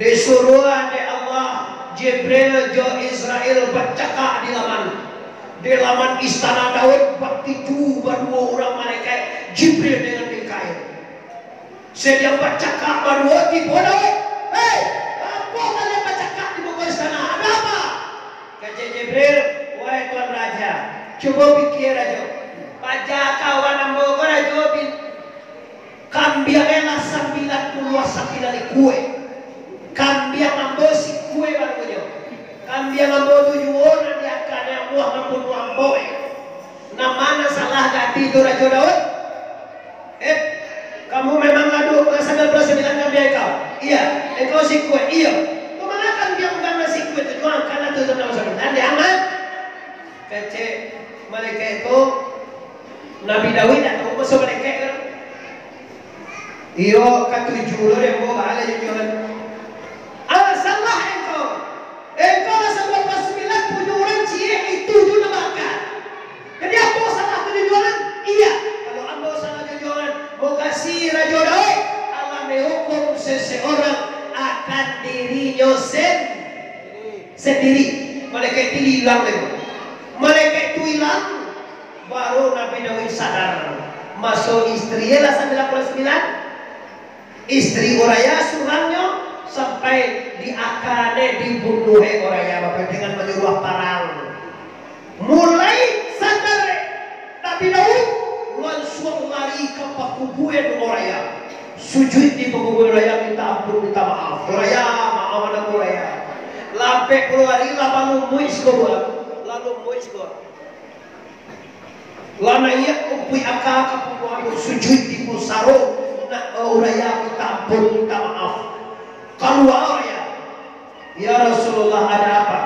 Disuruah dek Allah, Jibril jo Israil bacakak di laman. Di laman istana Daud, batidu baduo urang Sadiang bacakak baduo tibo Daud. "Hei, apo kalian bacakak di muko istana? Ado apa?" Kecek Jibril, "Wahai Tuan Raja, cubo pikia, Rajo. Paja kawan ambo ko, Rajo, bin, kambiangnyo lah sambilan puluah sambilan ikua. Kambiang ambo sikua baru nyo. Kambiang ambo tu juo nan diakanyo amuah mambunuah ambo, eh. Nan ma nan salah di ati tu, Rajo Daud?" "Eh, kamu memang lah duo puluah sambilan puluah sambilan kambiang engkau?" "Iya." "Engkau sikua?" "Iyo." "Kama nan kambiang nan sikua tu? Juo angkatlah tu sambilan puluah sambilan, diamak." Kecek malaikat ko, Nabi Daud dak tahu baso malaikat ko. "Iyo, katuju lo dek ambo, baa lai junjuangan." "Ah, salah engkau. Engkau lah sambilan puluah sambilan punyo urang ciek, itu juo nan baakan. Jadi ambo salah tu junjuangan?" "Iya." "Kalau ambo salah junjuangan, mukasuik Rajo Daud, Allah mahukum seseorang akan dirinyo sen-, sandiri." Malaikat tu ilang deh. Malaikat tu ilang, baru Nabi Daud sadar. Maso istri lah sambilan puluah sambilan. Istri uraya surangnyo sampai diakanyo, dibunuah uraya, Bapak, dengan manyuruah parang. Mulai sadar Nabi Daud, lansuang lari ka pakuburan uraya. Sujuik di pakuburan uraya, minta ampun, minta maaf. "Uraya, maaf anak uraya. Lah ampek puluah ari lah balumuik siko, Bang. Lah lumuik siko." Lah naiak umpuik aka ka pungguang ambo, sujuik di pusaro, nak, eh, uraya minta ampun, minta maaf. Kalua uraya. "Ya Rasulullah, ada apa?"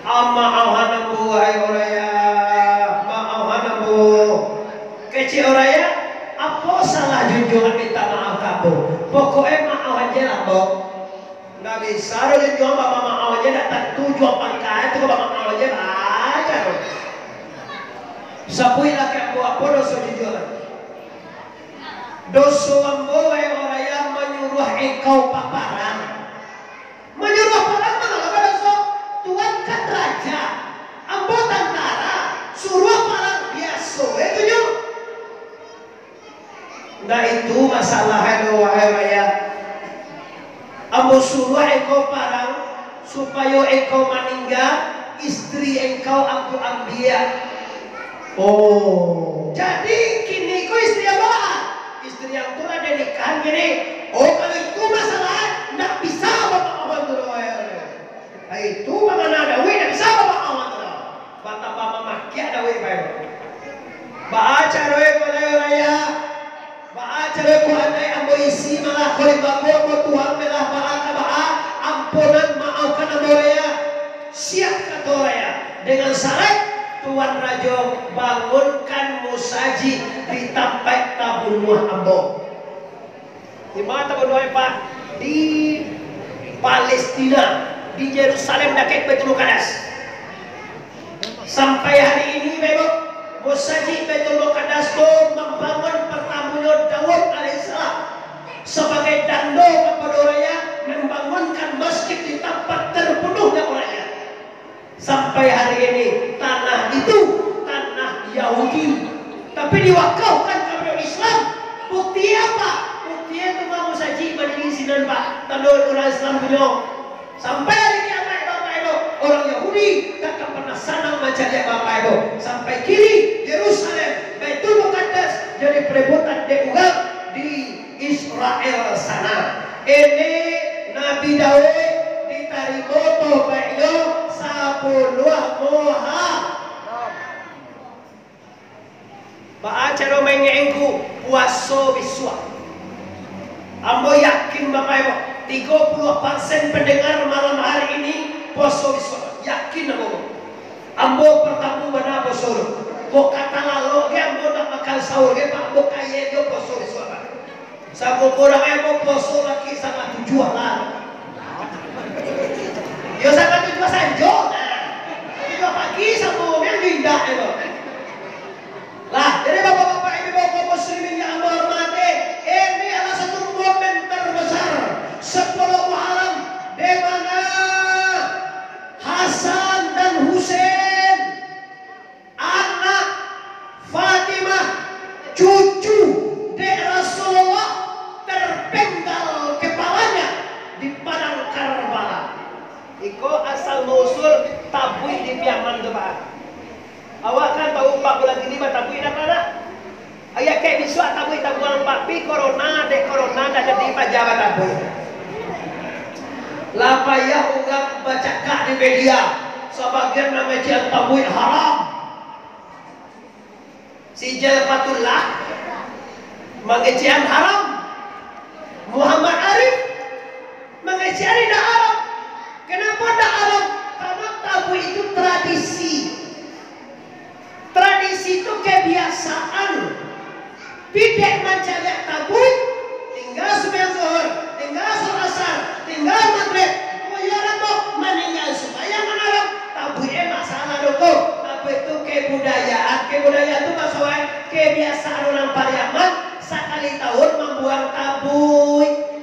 "Ah, maahan ambo, wahai uraya, maahan ambo." Kecek uraya, "Apo salah junjuangan minta maaf ka ambo? Pokoknyo maahan je lah, ambo." Ndak bisa doh, junjuangan bamaaf-maaf aja, ndak tantu jua pangka tu ka bamaaf-maaf aja, baca doh. Sabuiklah ka ambo, apo doso junjuangan? Doso ambo, wahai uraya, manyuruah engkau paparang. Manyuruah parang mangalo badoso? Tuan kan raja, ambo tantara, suruah parang biaso, eh, tu nyo. Ndak itu masalah ado, wahai rakyat. Ambo suruah engkau parang, supayo engkau maningga, istri engkau ambo ambiak. Oh, jadi kini ko istri ambo lah? Istri ang tu lah den nikahan kini. Oh, kalau itu masalah, ndak bisa bapak-bapak tu, wahai rakyat. Itu mangana Daud, ndak bisa bapak-bapak tu. Batambah mamakiak Daud bae. Baa caro ko lai, uraya? Baa caro ko andai ambo isi malah ko limbago ambo tuang, malah baa ka baa, ampunan, maafkan ambo, uraya. Siap, kato uraya, dengan syarat Tuan Rajo bangunkan musajik di tampaik tabunuah ambo. Di ma tabunuah, Pak? Di Palestina, di Yerusalem, dakek Baitul Mukaddas. Sampai hari ini, Bapak Ibu, musajik Baitul Mukaddas tu mambangun partamonyo Daud alaihissalam. Sabagai tando kapado uraya, mambangunkan masjid di tampat tarbunuahnya uraya. Sampai hari ini, tanah itu tanah Yahudi, tapi diwakafkan kapado Islam. Bukti apa? Bukti itu mah musajik badiri sinan, Pak. Tando urang Islam punyo. Sampai hari kiamat, Bapak Ibu, urang Yahudi takkan pernah sanang mancaliak, Bapak Ibu. Sampai kini, Yerusalem, Baitul Mukaddas, jadi perebutan dek urang di Israel sana. Ini Nabi Daud ditarimo tobaiknyo sapuluah muha. Baa caro maingekan ku? Puaso bisuak. Ambo yakin, Bapak Ibu, tigo puluah persen pendengar malam hari ini puaso bisuak. Yakin ambo. Ambo partamu bana puaso tu. Kok ka talalok ge ambo ndak makan sahur ge, Pak, ambo kayia jo puaso bisuak, Pak. Sabuku urang ambo puaso laki satangah tujuah lah. Yo, satangah tujuah sanjo, nah. Tujuah pagi samo, nan indak tu. Lah, jadi bapak-bapak, ibu-ibu kaum muslimin yang ambo hormati, ini adalah satu momen terbesar sepuluh Muharram, di mana Hasan dan Husain, anak Fatimah, cucu dek Rasulullah, Payah urang bacakak di media, sabagian mangecek tabuik haram. Si Jalpatullah mangecek haram. Muhammad Arif mangecek indak haram. Kenapa indak haram? Karena tabuik itu tradisi. Tradisi tu kebiasaan. Pidek mancaliak tabuik, tingga sumbayang zuhur, tingga sumbayang asar, tingga magrib. Koyo urang tu maningga sumbayang manarang, tabuik e masalah doh ko. Tabuik tu kebudayaan, kebudayaan tu masalah kebiasaan urang Pariaman, sakali taun mambuang tabuik.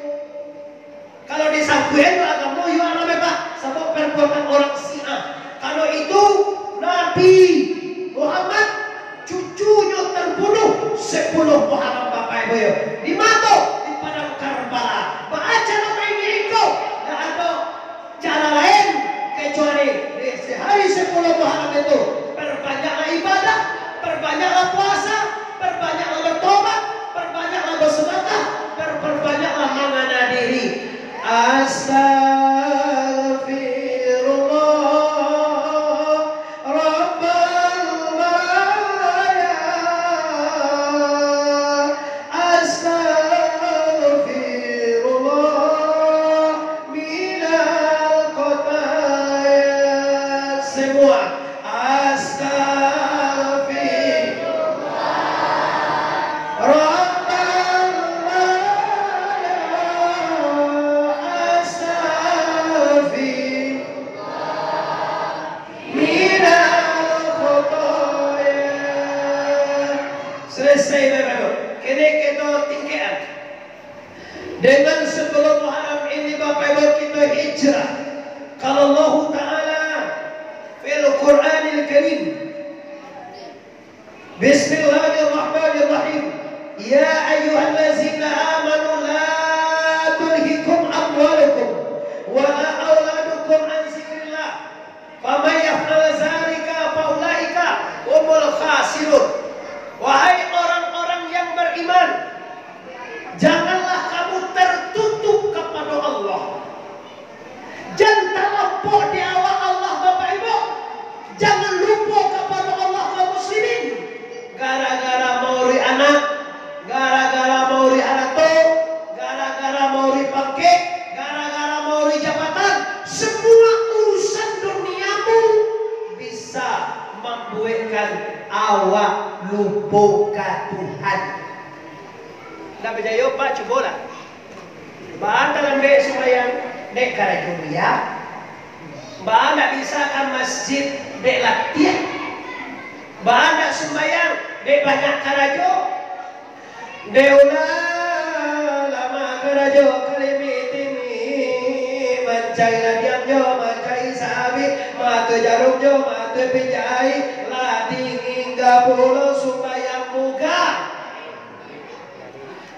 Kalau disangkuikan jo agamo, yo haram, Pak, sabab perbuatan orang Syiah. Kalau itu, Nabi Muhammad, cucunyo terbunuh sepuluh Muharram, Bapak Ibu, yo. Di ma tu? Di padang Karbala. Baa caro maingiak ko? Ndak ado cara lain kecuali di hari sepuluh Muharram itu, perbanyaklah ibadah, perbanyaklah puasa, perbanyaklah bertobat, perbanyaklah bersedekah, dan perbanyaklah mangana diri. Astaghfirullah Rabbal baraya. Astaghfirullah minal khataya. Semua. Astaghfirullah Rabbal baraya. Astaghfirullah minal khataya. Selesai, Bapak Ibu. Kini kito tingkekan. Dengan sepuluh Muharram ini, Bapak Ibu, kito hijrah. Kalau Allah Ta'ala fil Qur'anil Karim. Bismillahirrahmanirrahim. Ya ayyuhallazina amanu la tulhikum amwalukum wala auladukum an zikrillah. Faman yaf'al zalika faulaika humul khasirun. Wahai orang-orang yang beriman, janganlah kamu tertutup kepada Allah. Jan talampok di awak Allah, Bapak Ibu. Jangan lupa kepada Allah, kaum muslimin. Gara-gara mauruik anak, gara-gara mauruik harato, gara-gara mauruik pangkek, gara-gara mauruik jabatan, semua urusan duniamu bisa mambuekkan awak lupo ka Tuhan. Ndak bajayo, Pak, cubolah. Baa talambek sumbayang, dek karajo buya. Baa ndak bisa ka masjid, dek latiah. Baa ndak sumbayang, dek banyak karajo. Dek ulah lamak karajo, kalimi timi, mancari ladiang jo mancari sabik, matui jarum jo matui pijai, lah tingga pulo sumbayang mugah.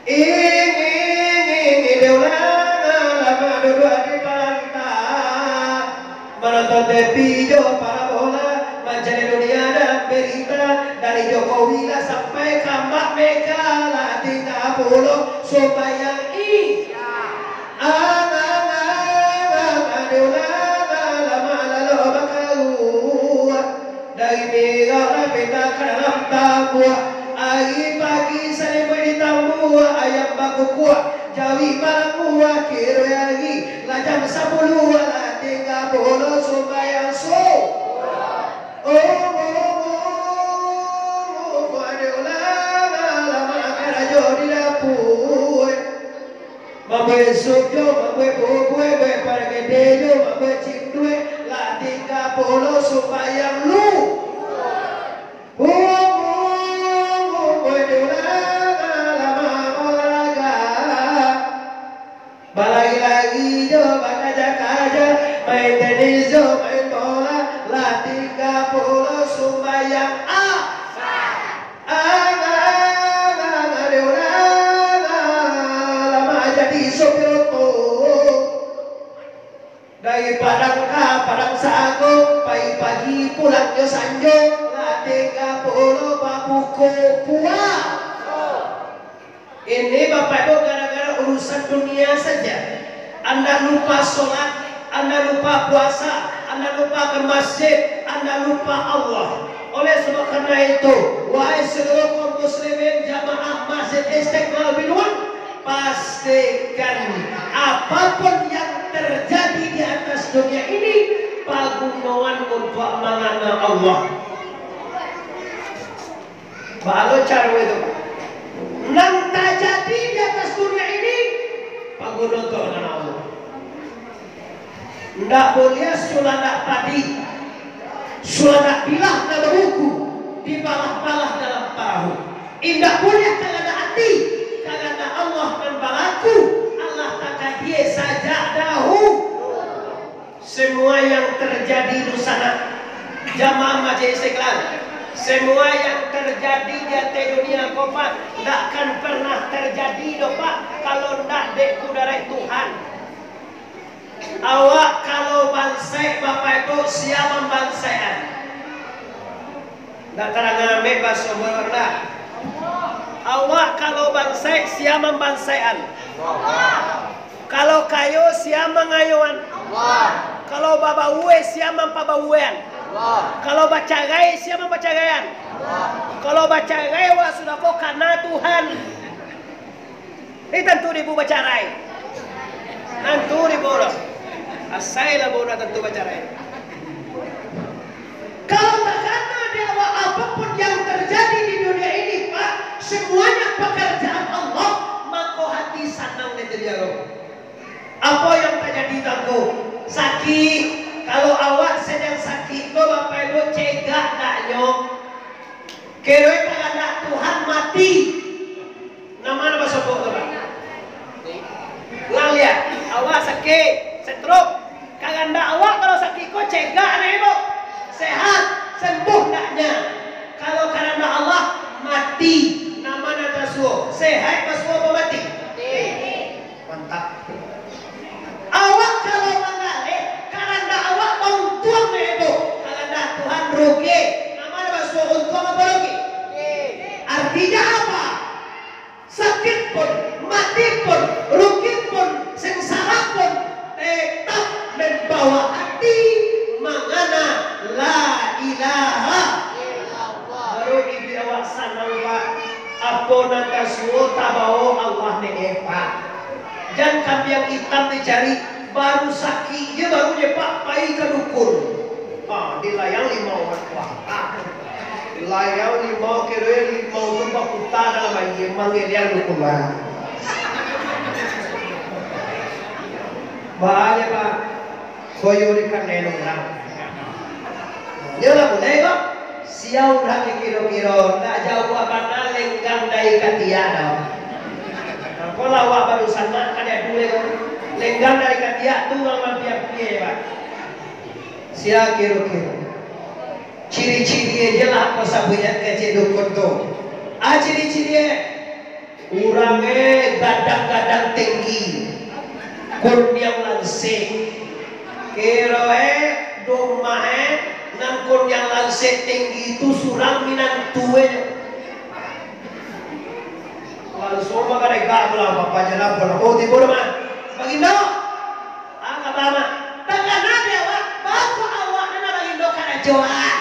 Ingin, ingin, dek ulah lamak duduak di palanta. Manonton T V jo parabola, mancari dunia dalam berita, dari Jokowi lah sampai ka Mbak Mega, lah tingga pulo sumbayang Isya. Ang, ang, ang, ang, ang, dek ulah lamak lalok bakaruah. Dari Mega lah pindah ka dalam tambuah. Ari pagi salimbuik di tambuah, ayam bakukuak, jawi balambuah, kiruik ari lah jam sapuluah, lah tingga pulo sumbayang su-, oh, oh, oh, oh, oh, dek ulah lamak karajo di dapua. Mambuek sup jo, mambuek bubue, buek paragede jo, mambuek cindue, lah tingga pulo sumbayang lu. Umur, umur, dek ulah lamak olahraga. Balari-lari jo, bakaja-kaja, main tenis jo, main bola, lah tingga pulo sumbayang a-, a-, a-, a-, dek ulah lamak jadi sopir oto. Dari Padang ka Padang Sago, pai pagi pulang jo sanjo, lah tingga pulo babuko puaso. Ini, Bapak Ibu, gara-gara urusan dunia saja. Anda lupa sholat, Anda lupa puasa, Anda lupa ke masjid, Anda lupa Allah. Oleh sebab karena itu, wahai seluruh kaum muslimin jamaah Masjid Istiqlal Binuan, pastikan apapun yang terjadi di atas dunia ini, pagunoan untuk mangana Allah. Baa lo caro itu? Nan tajadi di atas dunia ini, paguno tu karano Allah. Ndak buliah suladak padi, suladak bilah nan babuku, dibalah-balah dalam parahu. Indak buliah karano ati, karano Allah nan balaku, Allah takadie sajak dahu. Semua yang terjadi di sana, jamaah Masjid Istiqlal, semua yang terjadi di ateh dunia ko, Pak, ndak akan pernah terjadi doh, Pak, kalau ndak dek kudaraik Tuhan. Awak kalau bansaik, Bapak Ibu, sia mambansaikan? Ndak tarang amek baso Bapak Ibu. Awak kalau bansaik, sia mambansaikan? Kalau kayo, sia mangayoan? Kalau babawue, sia mampabawuean? Kalau bacarai, sia mampacaraian? Kalau bacarai, wak sudah ko kana Tuhan. Ini tantu dibu bacarai. Tantu dibu lah. Asai lah bu nak tantu bacarai. Kalau takana di awak apapun yang terjadi di dunia ini, Pak, semuanya pekerjaan Allah, mako hati sanang dek jadi Allah. Apo yang tajadi tangko? Sakik. Kalau awak sadang sakik ko, Bapak Ibu, cegak ndaknyo? Kiro kahandak Tuhan mati. Nan ma nan basobok tu, Pak? Lah liek, awak sakik, stroke. Kahandak awak kalau sakik ko cegak, nak ibu? Sehat, sembuh ndaknyo? Kalau kahandak Allah, mati. Nan ma nan tasuo? Sehat basuo apo mati? Mati. Mantap. Awak kalau manggaleh, kahandak awak bauntuang, nak ibu? Kahandak Tuhan rugi. Nan ma nan basuo, untuang apo rugi? Artinya apa? Sakik pun, mati pun, rugi pun, sengsara pun, tetap membawa hati mangana la ilaha illallah. Baru ibu awak sanang, Pak. Apo nan tasuo tabao Allah ne, Pak. Jan kambiang itam dicari, baru sakik je, baru je, Pak, pai ka dukun. Ah, dilayang limau, Pak. Ah, dilayang limau, kiro limau tu bakuta dalam aia, mangeliang dukun, Pak. Baa je, Pak. Koyo di kanai urang. Yo lah, buliah ko. Sia urang kiro-kiro, ndak jauah bana lenggang dari katiak doh. Nah, ko lah awak badusanak ka diadu ko. Lenggang dari katiak tu urang mampia-pia, Pak. Sia kiro-kiro. Ciri-ciri aja lah, apo sabuiknyo kecek dukun tu. Ah, ciri-ciri. Urang e gadang-gadang tinggi, kuniang lansek. Kiro e, di rumah e, nan kuniang lansek tinggi tu surang minantu e. Langsuang makaregak pulang, bapak jalan pulang. Oh, tibo rumah. Bagindo, ah, kaba, Mak? Takana di awak, baa kok awak nan bagindo karajo, ah?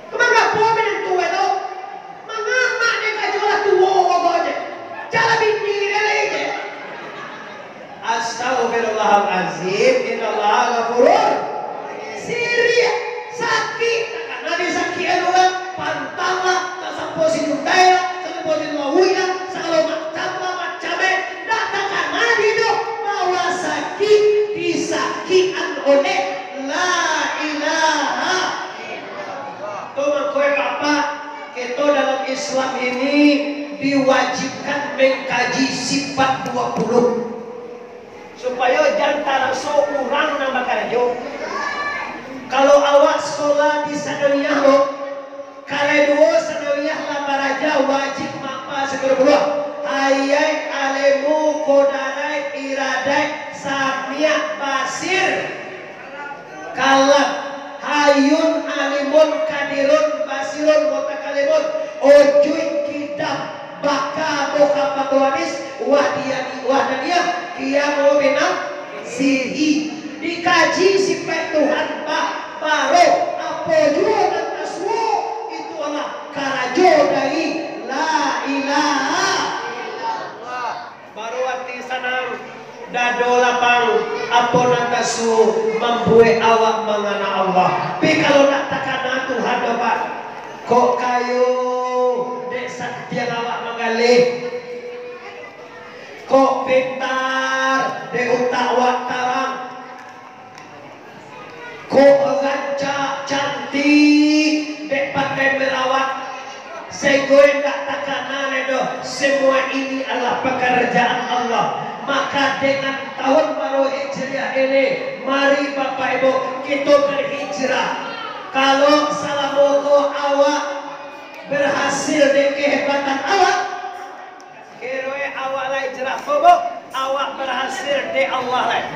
Manggapo minantu e tu? Mangamak dek kajo lah tuo ko je. Jalan bini dia lai je. Astagfirullahalazim, innallaha ghafurur. Siriah, sakik, takana disakik urang, pantang lah, tasampo si Jundai lah, tasampo si Lawi lah, sagalo macam lah, macam e, ndak takana di tu, bahwa sakik disakikan oleh la ilaha Tu mangko, Bapak, kito dalam Islam ini diwajibkan mengkaji sifat dua puluh. Supayo jan taraso urang nan bakarajo. Kalau awak sekolah di sanawiyah lo, kalai duo sanawiyah lah baraja, wajib mapa sagalo puluah. Hayat, alimu, kodaraik, iradaik, samiak, basir. Kalam, hayun, alimun, kadirun, basirun, mutakalimun, ujuik, kidam, baka, mukhafadul hadis, wahdiyani-, wahdaniyah, qiyamu binaf-, Sirihi, dikaji sifat Tuhan, ba-, baru apo juo nan tasuo, itu alah karajo dari la ilaha illallah. Baru ati sanang, dado lapang, apo nan tasuo mambuek awak mangana Allah. Tapi kalau nak takana Tuhan, Bapak, kok kayo dek santiang awak manggaleh, kok pintar dek utak awak tarang, kok rancak, cantik, dek pandai marawat, sainggo indak takana lai doh, semua ini adalah pekerjaan Allah. Maka dengan tahun baru Hijriah ini, mari Bapak Ibu, kito berhijrah. Kalau salamo ko awak berhasil dek kehebatan awak, Kiroe awak lai jerah kobok, awak berhasil dek Allah lai.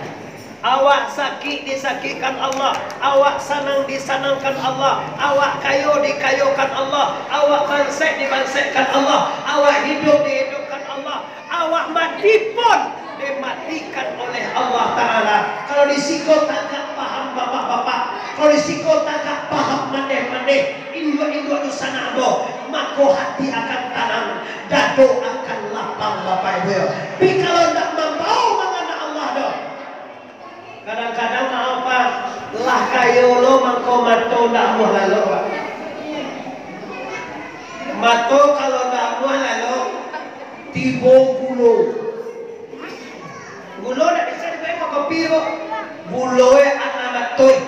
Awak sakik disakikkan Allah, awak sanang disanangkan Allah, awak kayo dikayokan Allah, awak bansaik dibansaikkan Allah, awak hiduik dihidupkan Allah, awak mati pun dimatikan oleh Allah Ta'ala. Kalau di siko tagak paham bapak-bapak, kalau di siko tagak paham mandeh-mandeh, induak-induak dunsanak ambo, mako hati akan tanang, dado akan lapang, Bapak Ibu, yo. Tapi kalau ndak mambao mangana Allah doh, kadang-kadang, maaf, Pak, lah kayo lo mangko mato ndak amuah lalok, Pak. Mato kalau ndak amuah lalok, tibo gulo. Gulo ndak bisa dibayar ka kopi ko. Gulo e anak matoi.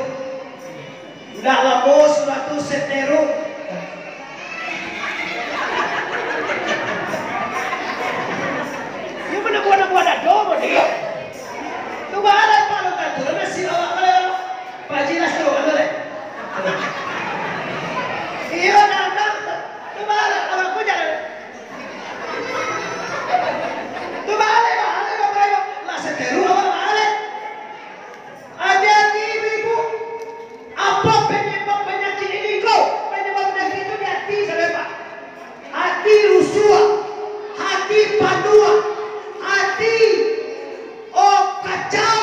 Ndak lamo sudah tu seteru. Iyo manabuah-nabuah dado mo ni. Tu bahalai Pak lo katu, nasi awak kalau Pak Jilas tu, kan boleh? Iyo, dah, dah. Tu bahalai, kalau aku jangan. Tu bahalai, bahalai, bahalai. Lah seteru awak bahalai. Hati-hati, ibu-ibu. Apa penyebab penyakit ini ko? Penyebab penyakit itu di hati, saudara, Pak. Hati rusuah, hati panuah, hati, oh, kacau,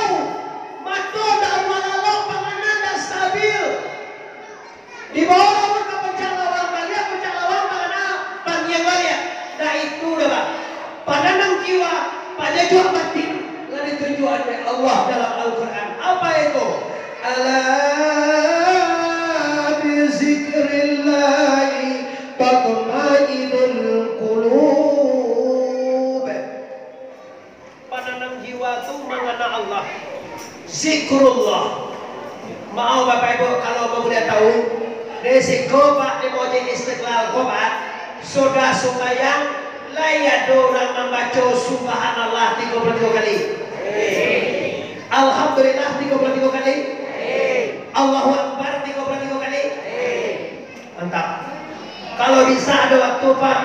mato ndak malalok, panganan ndak stabil. Dibawa urang ka puncak lawang, baliak puncak lawang, tangana pangiang baliak. Ndak itu doh, Pak. Pananang jiwa, panyajuak batin, lah ditunjuakan dek Allah dalam Al-Quran. Apa itu? "Ala bizikrillahi tatmainnul qulub." Pananang jiwa tu mangana Allah. Zikrullah. Maaf, Bapak Ibu, kalau ambo buliah tahu, di siko, Pak, di Masjid Istiqlal ko, Pak, sudah sumbayang, lai ado urang mambaco Subhanallah tigo puluah tigo kali? Alhamdulillah tigo puluah tigo kali? Allahu Akbar tigo puluah tigo kali? Mantap. Kalau bisa ado waktu, Pak,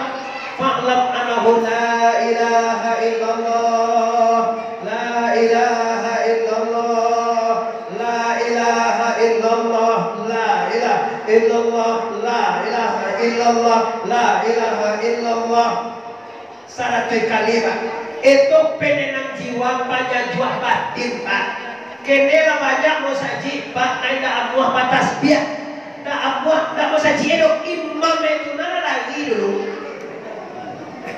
fa'lam annahu la ilaha illallah, la ilaha illallah, la ilaha illallah, la ilaha illallah, la ilaha illallah, la ilaha illallah. Saratuih kali, Pak. Itu penenang jiwa, panyajuak batin, Pak. Kini lah banyak musajik, Pak, nan indak amuah batasbiah. Indak amuah, indak musajik itu. Imam itu nan lari dulu.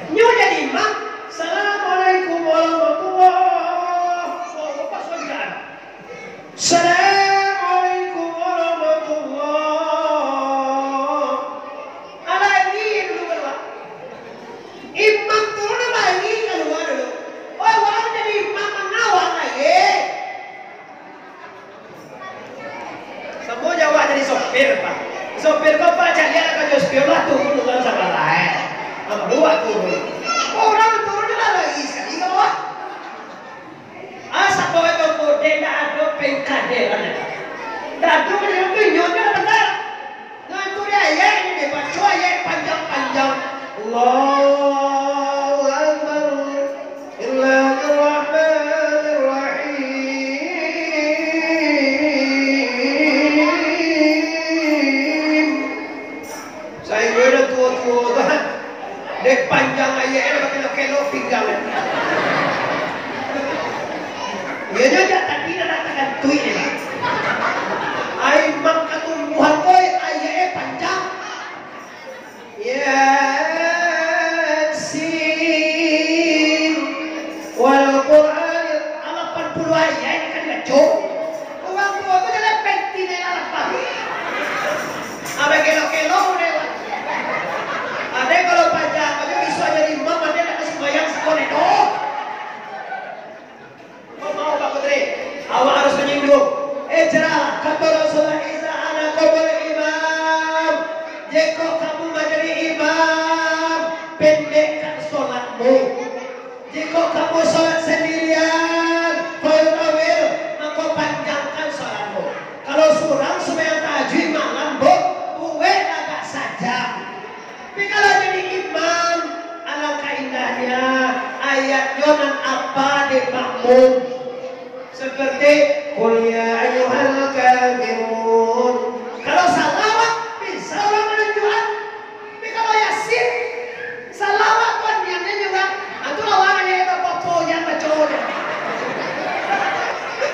Nyo jadi imam, "Assalamualaikum warahmatullah." Suara pas bacaan. "Assalamualaikum warahmatullah." Alah, ini dulu, Pak. Imam turun, alah, ini kalua dulu. Wah, wah, jadi imam mangawang aye. Samo jo awak jadi sopir, Pak. Sopir ko, Pak, caliak lah karajo spion lah, turun urang sabalah, eh. Ambo awak turun. Urang turun lah lari sakali ka bawah. Asa bawa toko, dek ndak ado pengkaderan. Dadu macam tu, nyonya benar. Ngantu di ayat ini, dibaco ayat panjang-panjang. Allahu Akbar. Bismillahirrahmanirrahim. Sainggo dah tuo-tuo tu, ha? Dek panjang ayat, eh, bakelo-kelo pinggang, eh. Iyo nyo, jak tadi lah nak tagantuik ni, Bang. Ai, Imam katumbuhan, oi, ayat e panjang. Yasin wal Qur'anil, lapan puluah ayat ini kan dibaco. Urang tuo tu jalan penti naik lapan. Abah kelok-kelok udah. Ade kalau paja, kalau bisa jadi imam, ade nak sumbayang sekolah tu. Mau, Pak Putri, awak harus menyinggung. Iqra, kata Rasulullah, "Iza ana qabul imam." Jikok kamu manjadi imam, pendekkan solatmu. Jikok kamu solat sendirian, fayutawil, mako panjangkan solatmu. Kalau surang sumbayang tahajud malam, bu, buek agak sajam. Tapi kalau jadi imam, alangkah indahnya ayatnyo nan apa dek makmum. Seperti, "Qul ya ayyuhal kafirun." Kalau salawat, bisa urang manunjuakan. Tapi kalau Yasin, salawat tu niatnyo juga. Ah, tu lawan aja itu popo yang baco dia.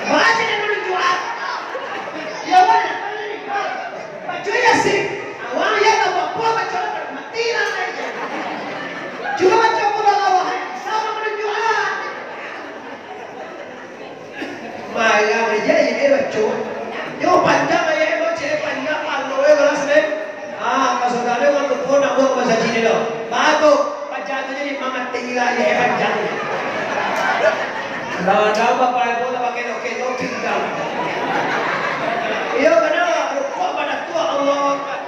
Baca dia manunjuakan. Ya, wah, baco Yasin. Awak ya tak apa-apa, baco lah, mati lah, eh. Cuma baco pula lawan, sama manunjuakan. Magang aja, ya, eh, baco. Yo, panjang, ya, eh, baco, eh, panjang, palo, eh, balas, eh. Ah, kalau saudara, kalau lupa, nak buat bahasa Cina, dah. Bagus, panjang tu jadi mama tira, ya, eh, panjang. Kadang-kadang bapak ibu tak pakai loket-loket, dah. Iyo, kenapa? Rukuk pada tua, Allah Akbar.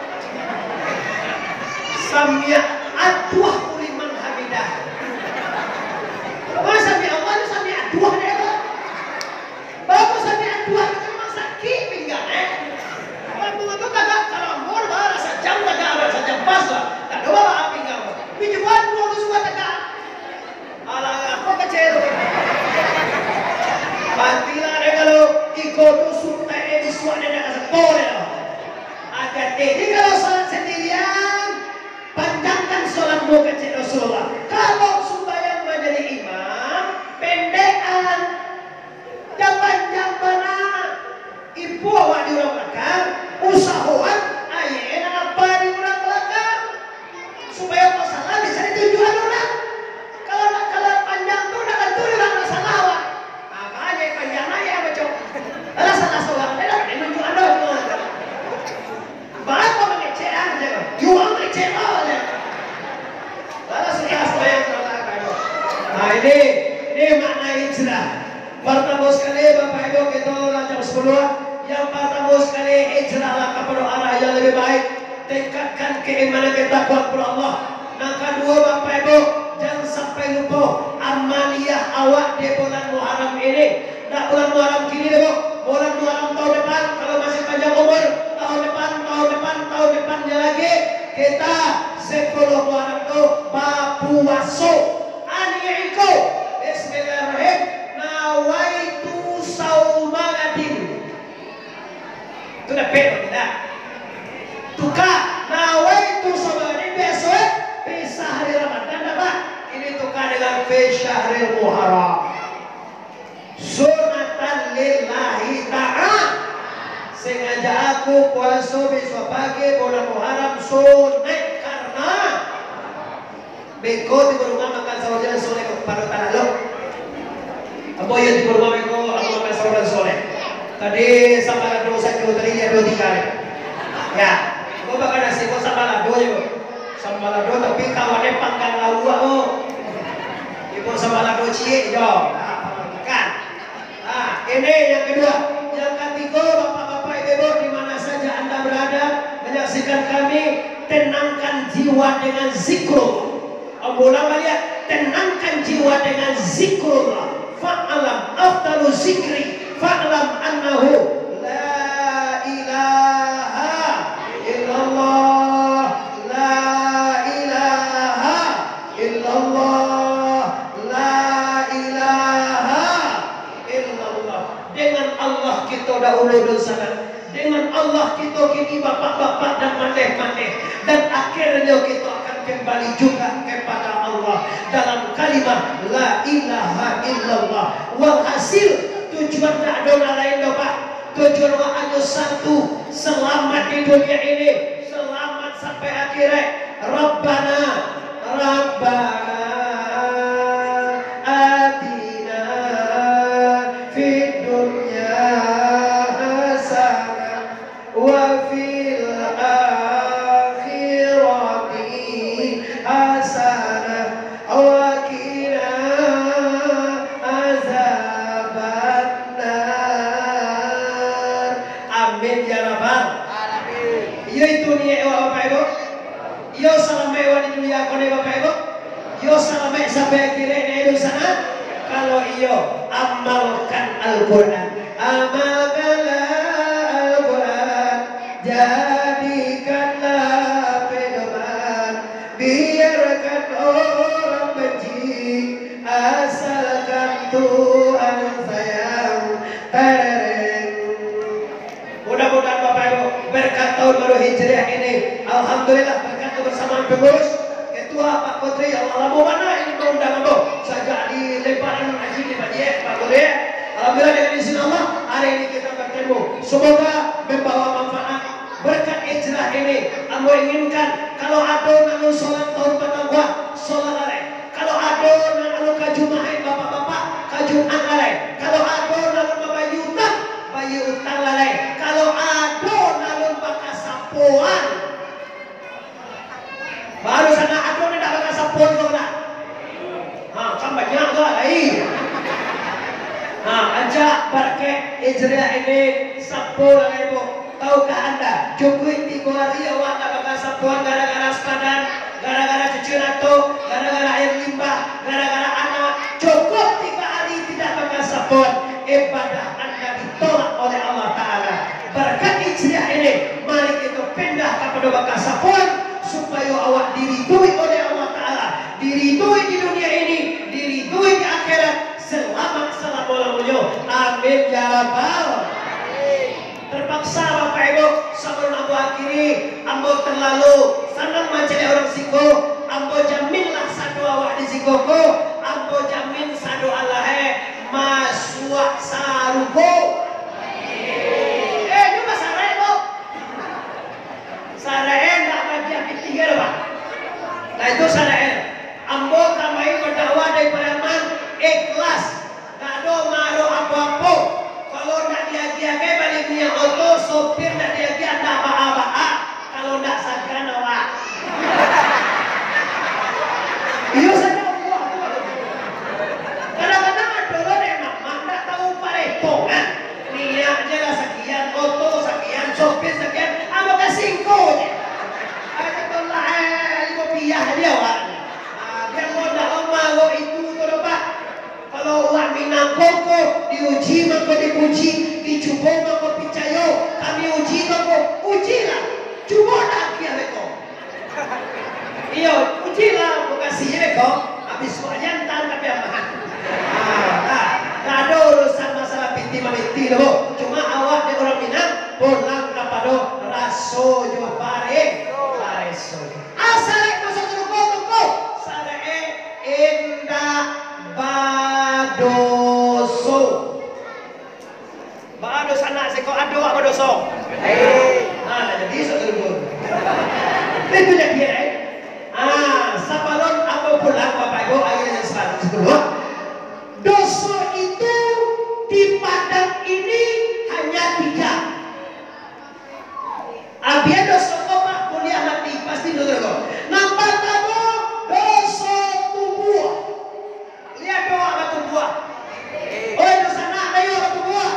Sami'a aduh liman hamidah. Wah, sami'a Allah tu sami'a aduh dia tu. Bagus sami'a aduh tu memang sakit pinggang, eh. Kalau mau tu tagak, kalau mau bah rasa jam tagak, rasa jam pas lah. Tak ada bah pinggang. Tapi cuman mau tu suka tagak. Alah, apa kecil tu? Pantilah deh kalau iko tu suntai eh bisuak dia nak kasih pol ya. Hati-hati. Jadi kalau salat sendirian, panjangkan salatmu kecil Rasulullah. Kalau sumbayang manjadi imam, pendekan. Jan panjang bana. Ipo awak di urang balakang, usahoan ayek nan apa di urang balakang. Supayo kok salah bisa ditunjuakan urang. Kalau nak, kalau panjang tu nak bantu di urang nak salah awak. Ah, banyak panjang ayek baco. Alah salah surang, dah dah manunjuakan doh. Baa kok mangecek ah, cek. Jual mangecek ah, cek. Baa sudah sumbayang salat, Bapak Ibu. Nah, ini, ini makna hijrah. Partamo sakali, Bapak Ibu, kito lah jam sapuluah. Yang partamo sakali, hijrahlah kapado arah yang lebih baik. Tingkatkan keimanan kita, takuwa kapado Allah. Nan kaduo, Bapak Ibu, jan sampai lupo amaliah awak di bulan Muharram ini. Ndak bulan Muharram kini doh, Bu. Bulan Muharram tahun depan, kalau masih panjang umur, tahun depan, tahun depan, tahun depannya lagi, kita sepuluh Muharram tu bapuaso. Ani iko, Bismillahirrahmanirrahim, nawaitu sauma gadin. Tu dapek, tidak? Tuka, nawaitu sauma gadin, biaso, eh, pisah hari Ramadan, dapat. Ini tuka dengan fi syahril Muharram. Sunatan lillahi ta'ala. Sengaja aku puaso bisuak pagi bulan Muharram sunaik karena beko tibo rumah makan sahur jo soleh ko pado talalo. Ambo iyo tibo rumah beko ambo makan sahur jo soleh. Tadi sambalado sajo tadi dia dua tiga. Ya, ambo makan nasi ko sambalado jo. Sambalado tapi kawan e panggang lauak ko. Ibo sambalado ciek jo. Nah, makan. Nah, ini yang kedua. Yang katigo, bapak-bapak, ibu-ibu, di mana saja anda berada, menyaksikan kami, tenangkan jiwa dengan zikrullah. Ambo ulang baliak, tenangkan jiwa dengan zikrullah. Fa'lam, afdalu zikri, fa'lam annahu la ilaha illallah, la ilaha illallah, la ilaha illallah. Dengan Allah kito dahulu dunsanak. Dengan Allah kito kini bapak-bapak dan mandeh-mandeh. Dan akhirnyo kito akan kembali juga kepada Allah dalam kalimah la ilaha illallah. Walhasil, Tujuan dak ado nan lain doh, Pak. Tujuan awak hanyo satu, selamat di dunia ini, selamat sampai akhirat. Rabbana, Rabbana, atina fid dunya hasanah, wa fil akhirati hasanah, wa qina azabannar. Amin ya rabbal. Iyo itu niaik awak, Bapak Ibu. Iyo salamaik awak di dunia ko ni, Bapak Ibu. Iyo salamaik sampai akhirat ni, Ibu sana. Kalau iyo, amalkan Al-Quran. Amalkanlah Al-Quran. Jadikanlah pedoman. Biarkan orang benci, asalkan Tuhan sayang. Tereng. Mudah-mudahan Bapak Ibu, berkat tahun baru Hijriah ini, alhamdulillah, berkat kebersamaan pengurus, ketua Pak Kotri, ya Allah, lamo bana ini mengundang ambo, sajak di lebaran haji di Pak Jek, Pak Kotri. Alhamdulillah, dengan izin Allah, hari ini kita bertemu. Semoga membawa manfaat, berkat Hijriah ini. Ambo inginkan, kalau ado nan sholat tahun patang buah, sholat lalai. Kalau ado nan anu ka Jumaik, bapak-bapak, ka Jumaik lalai. Kalau ado nan babayia utang, bayia utang lalai. Kalau ado nan bakasapoan, baru sanak ado nan indak bakasapoan tu, nak? Ha, kan banyak tu lai. Ha, aja barakaik Hijriah ini sapo lalai, Bu. Tahukah Anda, cukuik tigo hari awak ndak bakasapoan gara-gara sepadan, gara-gara cuci rato, gara-gara air limbah, gara-gara anak, cukuik tigo hari tidak bakasapoan, ibadah Anda ditolak oleh Allah Ta'ala. Berkat Hijriah ini, mari kita pindah kepada bakasapoan, supaya awak diridui oleh Allah Ta'ala, diridui di dunia ini, diridui di akhirat, selamat selama-lamanyo. Amin ya rabbal. Terpaksa, Bapak Ibu, sabalun ambo akhiri, ambo terlalu sanang mancaliak urang siko, ambo jaminlah sado awak di siko ko, ambo jamin sado alahe masuak sarugo. Eh, nyo basaraik, Bu. Saraik ndak bagian pitih ko, Pak. Nah, itu saraik. Ambo kamari badakwah dari Pariaman, ikhlas. Ndak ado marok apo-apo. Kalau ndak diagiah bali minyak oto, sopir ndak diagiah, ndak baa-baa. Kalau ndak sagan awak. Iyo sajo, Allah. Kadang-kadang ado lo dek mamak ndak tahu paretongan. Minyak je lah sakian, oto sakian, sopir sakian, ambo kasih engko je. Aja tolak, eh, limo piah je awak. Ah, biar lo ndak lo marok itu tu doh, Pak. Kalau urang Minang ko, diuji mako dipuji, dicubo mako picayo, kami uji mako ujilah, cubo dak agiah beko. Iyo, ujilah, bukasiah beko, habis ko aja antar tapi amahan. Ah, nah, ndak ado urusan masalah pitih mamitih doh, Bu. Cuma awak dek urang Minang, pulang kapado raso jo pare-, pareso. Asal masuak sarugo, saraik indak badoso. Baa doso anak siko ado awak badoso? Nah, jadi sok dulu. Itu jadi, eh. Ah, sabalun ambo pulang, Bapak Ibu, ayah yang seratus dulu. Doso itu di Padang ini hanya tiga. Abian doso ko, Pak, buliah mati, pasti doso ko. Nan partamo, doso tumbuah. Liek doh awak batubuah. Oi, doso anak, ayo batubuah.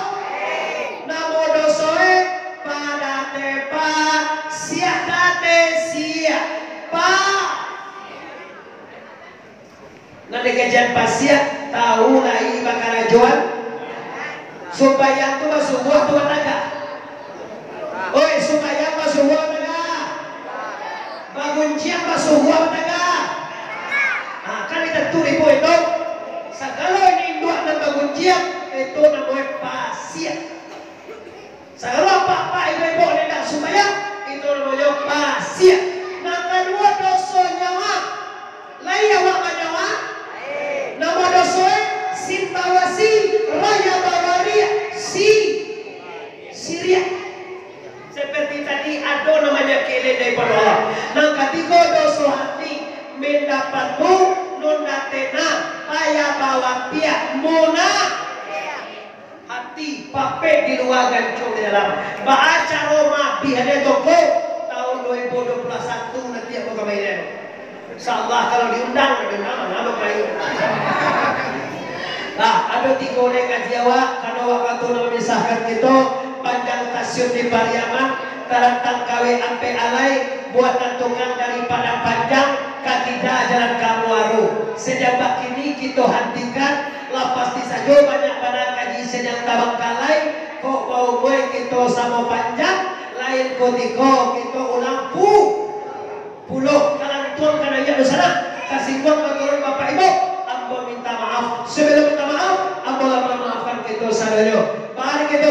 Namo doso e, padah te pa, siak dah te siak. Pa. Nan dikajian pasiak, tahu lai bakarajoan? Sumbayang tu basubuah tu batagak? Oi, sumbayang basubuah batagak? Bagunciang basubuah batagak? Ha, kan itu tu ribu itu. Sagalo ini induak nan bagunciang, itu namonyo pasiak. Sagalo apak-apak, ibuk-ibuk nan indak sumbayang, itu namonyo pasiak. Nan kaduo, doso nyawa. Lai awak banyawa? Namo doso e? Sintawasi, raya bawari, Apan tu, nun datena, payah bawapiak, muna. Hati papek di lua, gancong di dalam. Baa caro maabihannyo toko? Tahun dua ribu dua puluh satu nanti ambo ka main. Insyaallah, kalau diundang, diundang, mana ambo main. Lah, ado tigo lai kaji awak, karano wakatu nan mamisahkan kito, panjang stasiun di Pariaman, tarantang kawek ampek alai, buatan tukang dari Padang Panjang, ka kida jalan ka Muaro. Sajam bakini kito hantikan, lah pasti sajo banyak bana kaji sinan tabangkalai, kok baumua kito samo panjang, lain kutiko kito ulang pu-, pulo. Kalantuang ka naiak dunsanak, kasingguang ka turun Bapak Ibu, ambo minta maaf. Sabalun minta maaf, ambo lah mamaafkan kito sadonyo. Mari kito